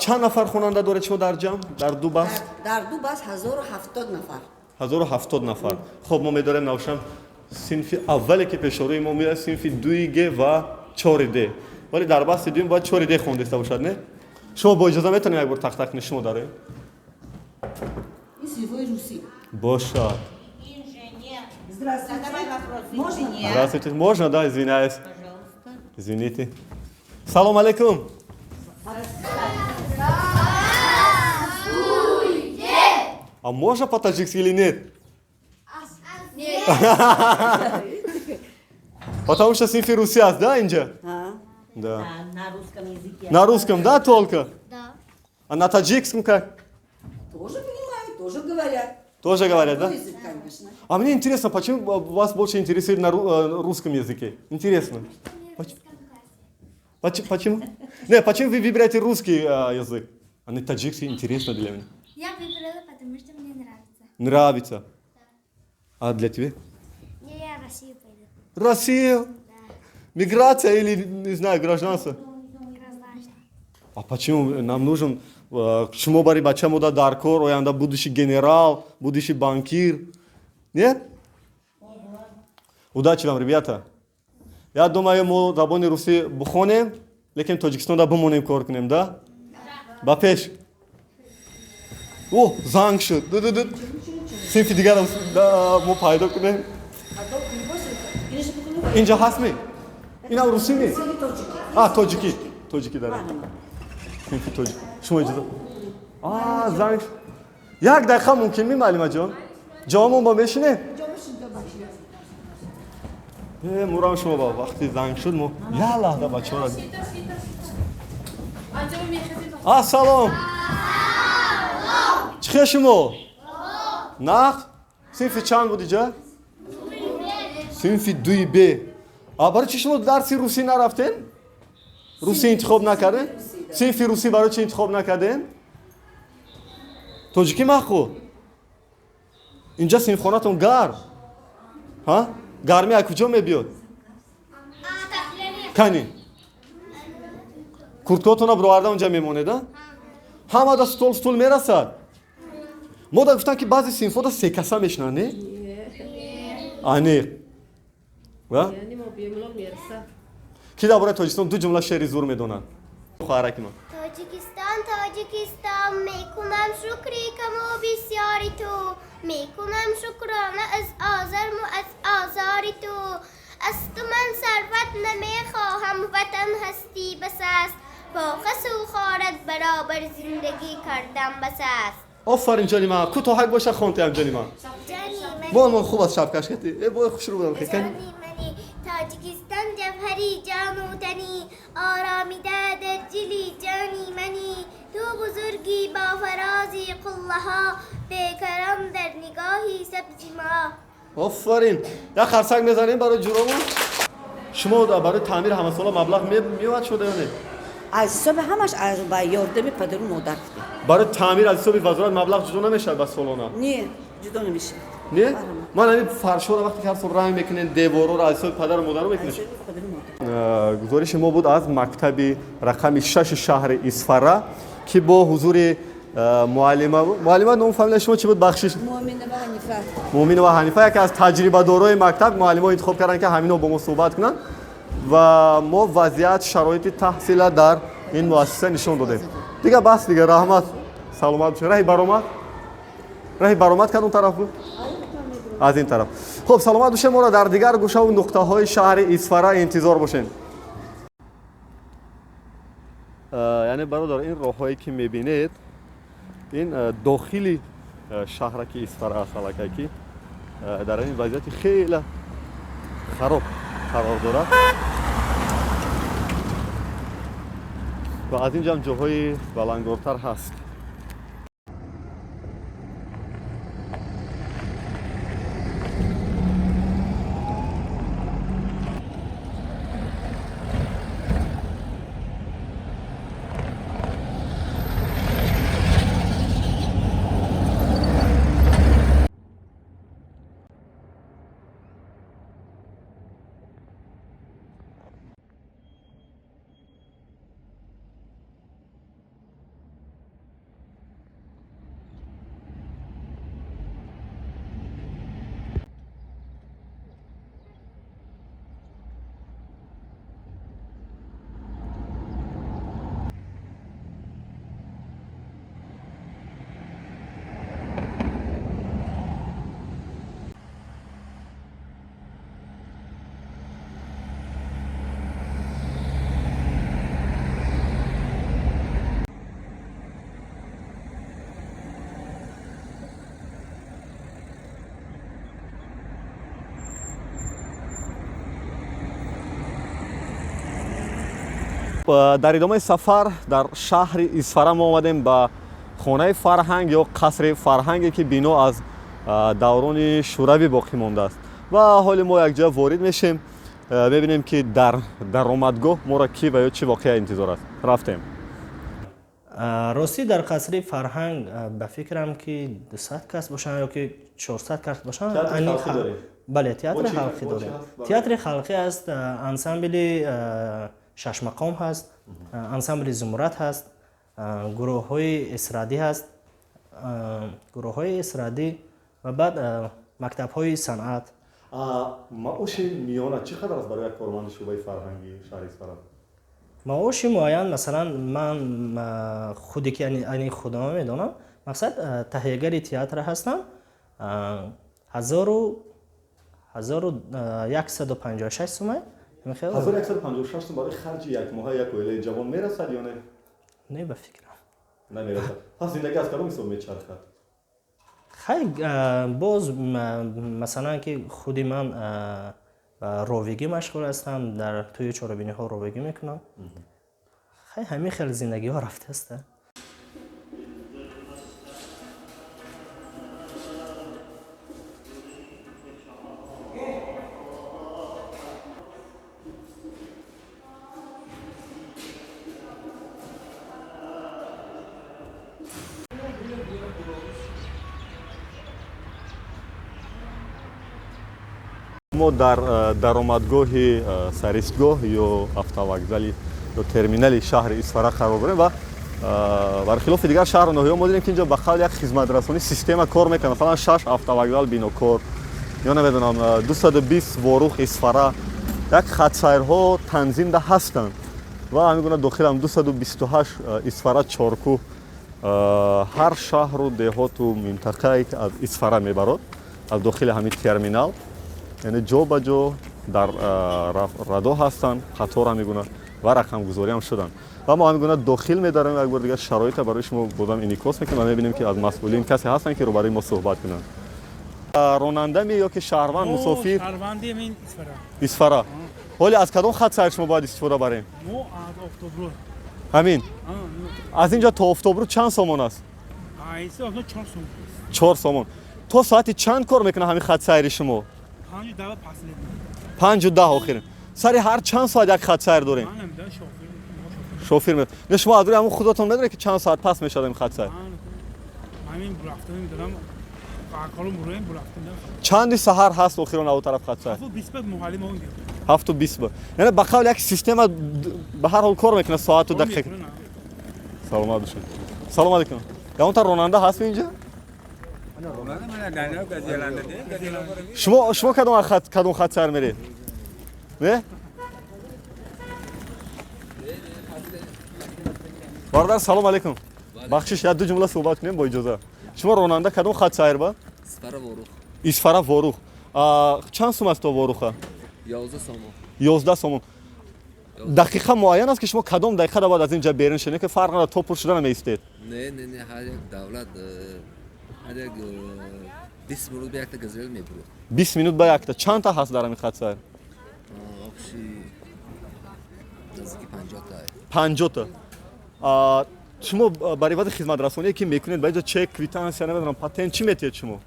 Чанд нафар хонанда доред шумо дар ҷамъ, дар ду баст? Дар ду баст 1070 нафар. 1070 нафар. Хуб, мо медорем навшам синфи аввале, ки пешорӯи мо меояд, синфи дуи г ва чори д, вале дар басти дуюм бояд чори д хондиста бошад, не? Шумо бо иҷоза метавонем як бор тақтақ кунед, шумо дароед? Ин синфҳои русӣ бошад. Здравствуйте. Можно? Здравствуйте. Можно, да, извиняюсь. Пожалуйста. Извините. Салом алейкум. Здравствуйте. А можно по-таджикски или нет? Нет. Потому что синфи русиас, да, Инджа? А? Да. На русском языке. На русском, да, только? Да. А на таджикском как? Тоже понимаю, тоже говорят. Тоже говорят, да? Язык, конечно. А мне интересно, почему вас больше интересует на русском языке? Интересно. Почему? Не, почему вы выбираете русский язык? А не таджикский, интересно для меня. Я выбрала, потому что мне нравится. Нравится? Да. А для тебя? Не, я в Россию пойду. Россию? Да. Миграция или, не знаю, гражданство? Гражданство. А почему нам нужен... Шумо бари бачамуда даркор, оянда будущий генерал, будущий банкир. Нет? Удачи вам, ребята. Я думаю, мо забони руси бухонем, лекин Тоҷикистонда бимонем кор кунем, да? Ба пеш. О, занг шуд. Синфи дигарам мо пайдо кунем. Инҷа ҳаст ми? Инам русӣ ми? А, тоҷикӣ. Тоҷикӣ дарем. Синфи тоҷик. Шумо иҷоза. А, занг. Як дақиқа мумкин ми, муаллимаҷон? Ҷавобмон ба мешинем? Мурам шумо ба вақти занг шуд мо як лаҳза бачаҳоро. А, салом. Чӣ хел шумо? Нақд? Синфи чанд буд иҷа? Синфи дуи Б. А барои чӣ шумо дарси русӣ нарафтен? Русӣ интихоб накарден? Синфи русӣ барои чӣ интихоб накарден? Тоҷикӣ маху. Инҷа синфхонатон гарм. Ҳа? Гармӣ аз куҷо мебиёд? Кани. Курткаотонро бироварда онҷа мемонед, а? Ҳамада стол стул мерасад. Мо да гуфтан ки баъзе синфҳода се каса мешинанд, не? Аниқ. Ва? Ки дар бораи Тоҷикистон ду ҷумла шеъри зур медонад? Хоҳараки ман. Тоҷикистон, Тоҷикистон, мекунам шукри каму бисёри ту, мекунам шукрона аз озарму аз озори ту. Аз ту ман сарват намехоҳам, ватан ҳастӣ бас аст, бо хасу хорат баробар зиндагӣ кардам бас аст. Офарин ҷони ман, кӯтоҳак боша хонтиам ҷони ман. Мон хуб аст шабкаш кати. Э бой хушрӯ будам хекани. Тоҷикистон ҷавҳари ҷону танӣ, оромида дар дили ҷони манӣ. Ту бузургӣ бо фарози қуллаҳо, бекарон дар нигоҳи сабзи мо. Офарин. Як харсак мезанем барои ҷуромон. Шумо барои таъмир ҳамасола маблағ меояд шуда ё не? Аз ҳисоби ҳамаш ба ёрдами падару модар. Барои таъмир аз ҳисоби вазорат маблағ ҷудо намешавад ба солона? Не, ҷудо намешавад. Не? Ман ҳамин фаршҳоро вақте ки ҳар сол ранг мекунем, деворҳоро аз ҳисоби падару модаро мекунем. Гузориши мо буд аз мактаби рақами 6 шаҳри Исфара, ки бо ҳузури муаллима. Муаллима, ном фамилияи шумо чӣ буд? Бахшиш. Муъминова Ҳанифа. Муъминова Ҳанифа яке аз таҷрибадорои мактаб. Муаллимҳо интихоб карданд, ки ҳаминҳо бо мо суҳбат кунанд ва мо вазъият, шароити таҳсила дар ин муассиса нишон додем. Дига бас, дига раҳмат. Саломат бошед. Раҳи баромад? Раҳи баромад кадом тараф буд? Аз ин тараф. Хуб, саломат бошед, моро дар дигар гӯшаву нуқтаҳои шаҳри Исфара интизор бошед. Яъне бародар, ин роҳҳое ки мебинед, ин дохили шаҳраки Исфара аст, аллакай ки дар ин вазъияти хеле хароб қарор дорад ва аз инҷа ҳам ҷоҳои баландгортар ҳаст. Дар идомаи сафар дар шаҳри Исфара мо омадем ба хонаи фарҳанг ё қасри фарҳанге, ки бино аз даврони шӯравӣ боқӣ мондааст. Ва ҳоли мо якҷоя ворид мешем, мебинем, ки дар даромадгоҳ моро кӣ ва ё чӣ воқеа интизор аст. Рафтем. Ростӣ, дар қасри фарҳанг, ба фикрам, ки 200 кас бошанд ё ки 400 кас бошанд. Бале, театри халқӣ дорем. Театри халқӣ аст, ансамбли шашмақом ҳаст, ансамбли Зумрад ҳаст, гурӯҳҳои эстрадӣ ҳаст, гурӯҳҳои эстрадӣ ва баъд мактабҳои санъат. Маоши миёна чӣ қадар аст барои як корманди шӯъбаи фарҳанги шаҳри Исфара? Маоши муайян, масалан, ман худе ки ани худама медонам, мақсад, таҳиягари театр ҳастам, 1156 сумай. 1156 сум барои харҷи якмоҳа як оилаи ҷавон мерасад ё не? Не, ба фикрам. Намерасад. Пас зиндагӣ аз кадом ҳисоб мечархад? Хай, боз, масалан, ки худи ман ровигӣ машғул ҳастам, дар тӯи чорабиниҳо ровигӣ мекунам. Хай, ҳамин хел зиндагиҳо рафтааст. Мо дар даромадгоҳи саристгоҳ ё автовокзали ё терминали шаҳри Исфара қарор дорем ва бархилофи дигар шаҳру ноҳияҳо мо дидем, ки инҷо ба қавли як хизматрасонӣ система кор мекунад. Масалан, шаш автовокзал Бинокор ё намедонам, 220 Ворух, Исфара, як хатсайрҳо танзимда ҳастанд ва ҳамин гуна дохилам 228 Исфара, Чоркӯҳ, ҳар шаҳру деҳоту минтақае, ки аз Исфара мебарод, аз дохили ҳамин терминал, яъне ҷо ба ҷо дар радо ҳастанд, қатор ҳамин гуна ва рақамгузориам шуданд. Ва мо ҳамин гуна дохил медарем, як бор дигар шароита барои шумо бозам инъикос мекунем ва мебинем, ки аз масъулин касе ҳастанд, ки рӯбарӯи мо суҳбат кунанд. Ронандами ё ки шаҳрванд, мусофир? Исфара. Ҳоли аз кадом хат сайр шумо бояд истифода барем? Мо аз Офтобрӯ. Ҳамин аз инҷо то Офтобрӯ чанд сомон аст? 4 сомон. То соати чанд кор мекунад ҳамин хат сайри шумо? 5:10 охирин. Сари ҳар чанд соат як хат сайр дорем? Шофир ме. Не, шумо аз рӯи ҳамон худатон медонед, ки чанд соат пас мешавад ин хат сайр? Чанди саҳар ҳаст охирон ав тараф хат сайр? 7:20. Яъне ба қавли як система ба ҳар ҳол кор мекунад, соату дақиқа. Саломат бошед. Салом алейкум. Ягонта ронанда ҳаст инҷа? Шумо кадом хат сайр меред? Не? Бародар, салом алейкум. Бахшиш, як ду ҷумла суҳбат кунем бо иҷоза. Шумо ронанда кадом хат сайр ба? Исфара, Ворух. Исфара, Ворух. Чанд сум аст то Воруха? 11 сомон. 11 сомон. Дақиқа муайян аст, ки шумо кадом дақиқа бояд аз ин ҷа берун шавед, ки фарқ надорад, то пур шуда намеистед? Не, не, не, ҳар як давлат, ҳар як 20 минут ба якта газел мебурад. 20 минут ба якта. Чанд та ҳаст дар ҳамин хат сайр? Общий наздики 50 та. 50 та. Шумо барои вази хизматрасоние, ки мекунед, ба инҷо чек, квитансия, намедонам, патент чӣ метиҳед шумо?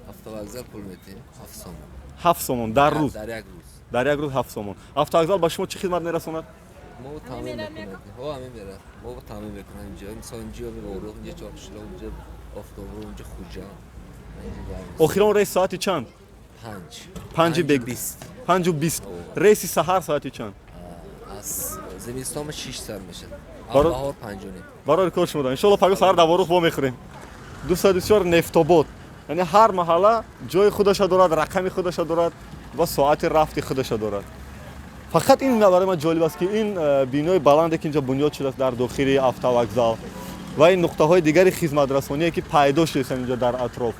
Автовокзал пул метиҳем, 7 сомон. 7 сомон дар рӯз? Дар як рӯз. Дар як рӯз 7 сомон. Автовокзал ба шумо чӣ хизмат мерасонад? Мо таъмин мекунем. Ҳо, ҳамин мерад. Мо таъмин мекунем инҷо. Мисол, инҷо Ворух, инҷо Чорқишлоқ, инҷо Офтобрӯ, инҷо Хуҷанд. Охирон рейс соати чанд? 5. 5:20. 5:20. Рейси саҳар соати чанд? Аз зимистон 6 сар мешавад. Баҳор 5:30. Барои кор шумо. Иншоалло пагоҳ саҳар дар Ворух вомехӯрем. 224 Нефтобод. Яъне ҳар маҳалла ҷои худаша дорад, рақами худаша дорад ва соати рафти худаша дорад. Фақат ин барои ман ҷолиб аст, ки ин бинои баланде, ки инҷо бунёд шудааст дар дохили автовокзал, ва ин нуқтаҳои дигари хизматрасоние, ки пайдо шудаанд инҷо дар атроф,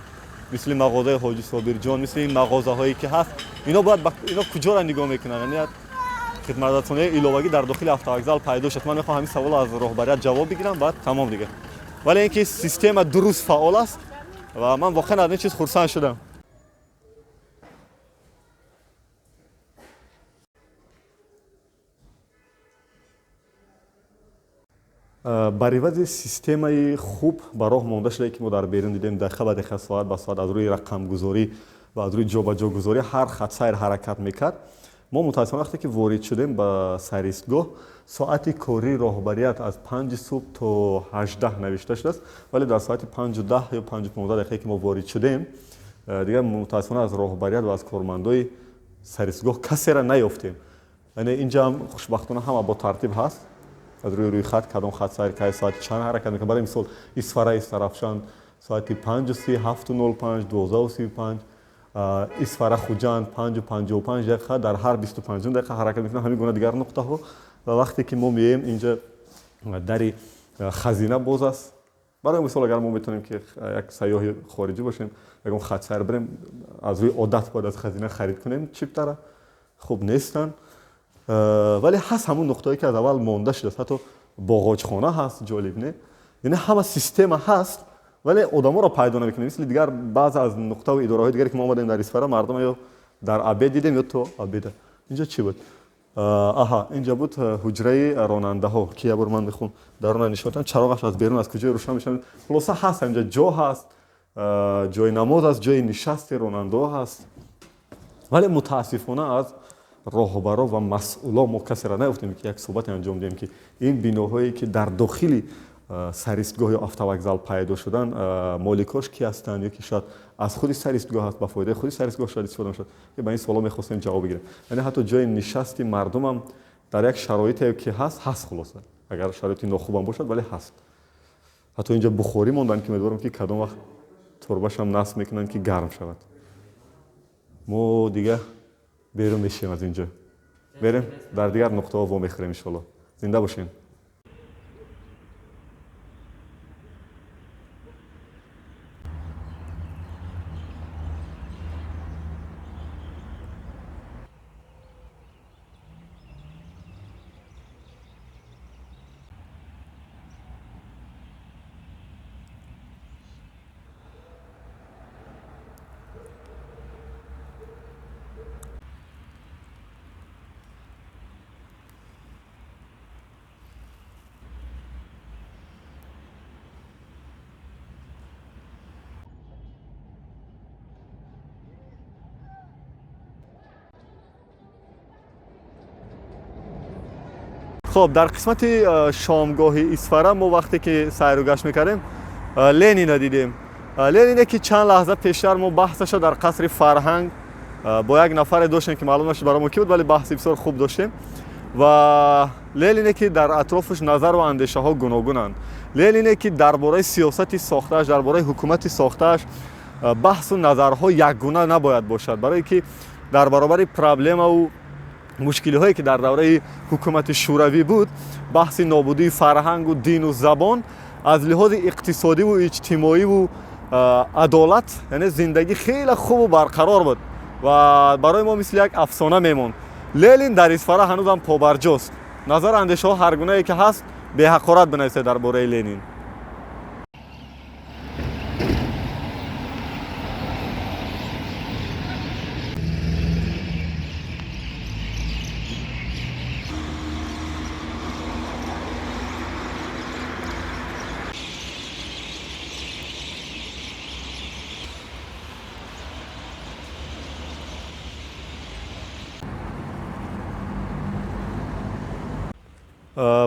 мисли мағозаи Ҳоҷи Собирҷон, мисли ин мағозаҳое, ки ҳаст, ино бояд ино куҷоро нигоҳ мекунанд? Яъне хизматрасонии иловагӣ дар дохили автовокзал пайдо шуд. Ман мехоҳам ҳамин саволро аз роҳбарият ҷавоб бигирам, баъд тамом дигар. Вале ин ки система дуруст фаъол аст ва ман воқеан аз ин чиз хурсанд шудам. Бар ивази системаи хуб ба роҳ монда шуда, ки мо дар берун дидем, дақиқа ба дақиқа, соат ба соат аз рӯи рақамгузорӣ ва аз рӯи ҷобаҷогузорӣ ҳар хатсайр ҳаракат мекард. Мо мутаассифона вақте ки ворид шудем ба сайристгоҳ, соати кории роҳбарият аз 5 субҳ то 18 навишта шудааст, вале дар соати 5:10 ё 5:15 дақиқае ки мо ворид шудем, дигар мутаассифона аз роҳбарият ва аз кормандои сайристгоҳ касеро наёфтем. Яъне инҷа ҳам хушбахтона ҳама бо тартиб ҳаст, аз рӯи рӯйхат кадом хатсайр кай соати чанд ҳаракат мекунад. Барои мисол, Исфара Истарафшан соати 5:30, 7:05, 12:35, Исфара Хуҷанд 5:55 дақиқа дар ҳар 25 дақиқа ҳаракат мекунад, ҳамин гуна дигар нуқтаҳо. Ва вақте ки мо меоем, инҷа дари хазина боз аст. Барои мисол, агар мо метавонем ки як сайёҳи хориҷӣ бошем, ягон хатсайр бирем, аз рӯи одат бояд аз хазина харид кунем чиптара, хуб нестанд. Вале ҳаст ҳамун нуқтае ки аз аввал монда шудааст, ҳатто боғоҷхона ҳаст, ҷолиб не? Яъне ҳама система ҳаст, вале одаморо пайдо намекунем. Мисли дигар баъзе аз нуқтаву идораҳои дигаре ки мо омадем дар Исфара, мардум ё дар обед дидем ё то обеда. Инҷо чӣ буд? Аҳа, инҷа буд ҳуҷраи ронандаҳо, ки як бор ман мехом дарона нишон додам, чароғаш аз берун аз куҷое рӯшан мешавад. Хулоса ҳаст, инҷа ҷо ҳаст, ҷои намоз аст, ҷои нишасти ронандаҳо ҳаст, вале мутаассифона аз роҳбаро ва масъуло мо касеро наёфтем, ки як суҳбате анҷом диҳем, ки ин биноҳое ки дар дохили саристгоҳ ё автовокзал пайдо шуданд, моликош ки ҳастанд, ё ки шояд аз худи саристгоҳ аст, ба фоидаи худи саристгоҳ шояд истифода мешавад, ки ба ин суоло мехостем ҷавоб бигирем. Яъне ҳатто ҷои нишасти мардумам дар як шароите ки ҳаст, ҳаст, хулоса агар шароити нохубам бошад, вале ҳаст. Ҳатто инҷа бухорӣ монданд, ки умедворам ки кадом вақт турбашам насб мекунанд, ки гарм шавад. Мо дига берун мешавем аз инҷо, берем дар дигар нуқтаҳо вомехӯрем иншоалло. Зинда бошем. Хоб, дар қисмати шомгоҳи Исфара мо вақте ки сайру гашт мекардем, Ленина дидем. Ленине ки чанд лаҳза пештар мо баҳсаша дар қасри фарҳанг бо як нафаре доштем, ки маълум нашуд барои мо ки буд, вале баҳси бисёр хуб доштем. Ва Ленине ки дар атрофаш назару андешаҳо гуногунанд, Ленине ки дар бораи сиёсати сохтааш, дар бораи ҳукумати сохтааш баҳсу назарҳо якгуна набояд бошад, барое ки дар баробари проблемаву мушкилиҳое ки дар давраи ҳукумати шӯравӣ буд, баҳси нобудии фарҳангу дину забон аз лиҳози иқтисодиву иҷтимоиву адолат, яъне зиндагӣ хеле хубу барқарор буд ва барои мо мисли як афсона мемонд. Ленин дар Исфара ҳанӯзам побарҷост. Назару андешаҳо ҳар гунае ки ҳаст, беҳақорат бинависед дар бораи Ленин.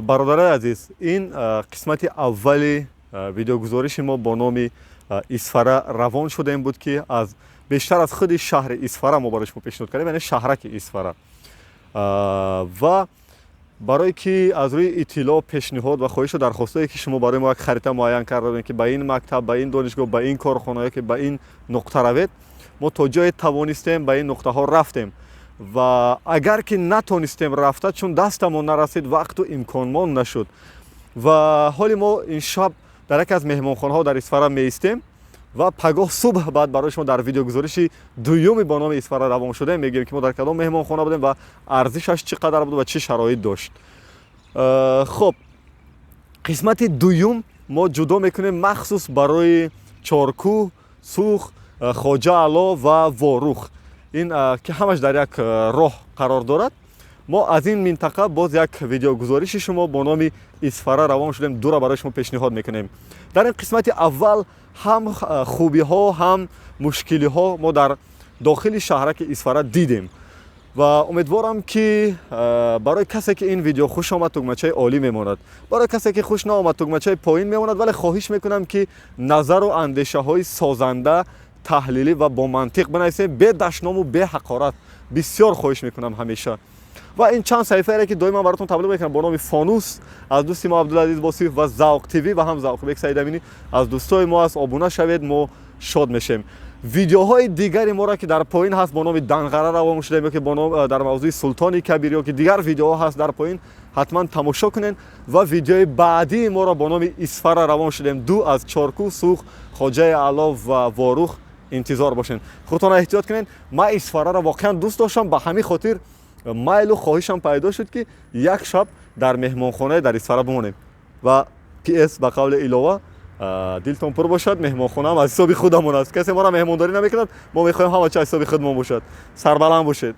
Бародарои азиз, ин қисмати аввали видеогузориши мо бо номи Исфара равон шудем буд, ки аз бештар аз худи шаҳри Исфара мо барои шумо пешниҳод кардем, яъне шаҳраки Исфара. Ва барое ки аз рӯи иттилоъ, пешниҳод ва хоҳишу дархостое ки шумо барои мо як харита муайян карда будем, ки ба ин мактаб, ба ин донишгоҳ, ба ин корхона ё ки ба ин нуқта равед, мо то ҷое тавонистем ба ин нуқтаҳо рафтем. Ва агар ки натонистем рафта, чун дастамон нарасид, вақту имконмон нашуд. Ва ҳоли мо ин шаб дар яке аз меҳмонхонаҳо дар Исфара меистем ва пагоҳ субҳ баъд барои шумо дар видеогузориши дуюми бо номи Исфара равон шудаем мегӯем, ки мо дар кадом меҳмонхона будем ва арзишаш чӣ қадар буд ва чӣ шароит дошт. Хоб, қисмати дуюм мо ҷудо мекунем махсус барои Чоркӯҳ, Сух, Хоҷа Ало ва Ворух, ин ки ҳамаш дар як роҳ қарор дорад. Мо аз ин минтақа боз як видеогузориши шумо бо номи Исфара равон шудем дура барои шумо пешниҳод мекунем. Дар ин қисмати аввал ҳам хубиҳо, ҳам мушкилиҳо мо дар дохили шаҳраки Исфара дидем ва умедворам, ки барои касе, ки ин видео хуш омад, тугмачаи олӣ мемонад, барои касе, ки хуш наомад, тугмачаи поин мемонад. Вале хоҳиш мекунам, ки назару андешаҳои созанда, таҳлилӣ ва бо мантиқ бинависем, бе дашному бе ҳақорат. Бисёр хоҳиш мекунам ҳамеша. Ва ин чанд саҳифаере, ки доимо баротон таблиғ мекунам, бо номи Фонус аз дӯсти мо Абдулазиз Босиев ва Завқ ТВ ва ҳам Завқбек Саидаминӣ аз дӯстои мо аст. Обуна шавед, мо шод мешем. Видеоҳои дигари моро, ки дар поин ҳаст, бо номи Данғара равон шудаем ё ки бо ном дар мавзӯи Султони Кабир ё ки дигар видеоҳо ҳаст дар поин, ҳатман тамошо кунед. Ва видеои баъдии моро бо номи Исфара равон шудем ду аз Чоркӯ, Сух, Хоҷаи Аъло ва Ворух интизор бошед. Худтонро эҳтиёт кунед. Ман Исфараро воқеан дӯст доштам, ба ҳамин хотир майлу хоҳишам пайдо шуд, ки як шаб дар меҳмонхонае дар Исфара бимонем. Ва ps ба қавли илова, дилтон пур бошад, меҳмонхонаам аз ҳисоби худамон аст, касе моро меҳмондорӣ намекунад. Мо мехоҳем ҳама чи аз ҳисоби худмон бошад. Сарбаланд бошед.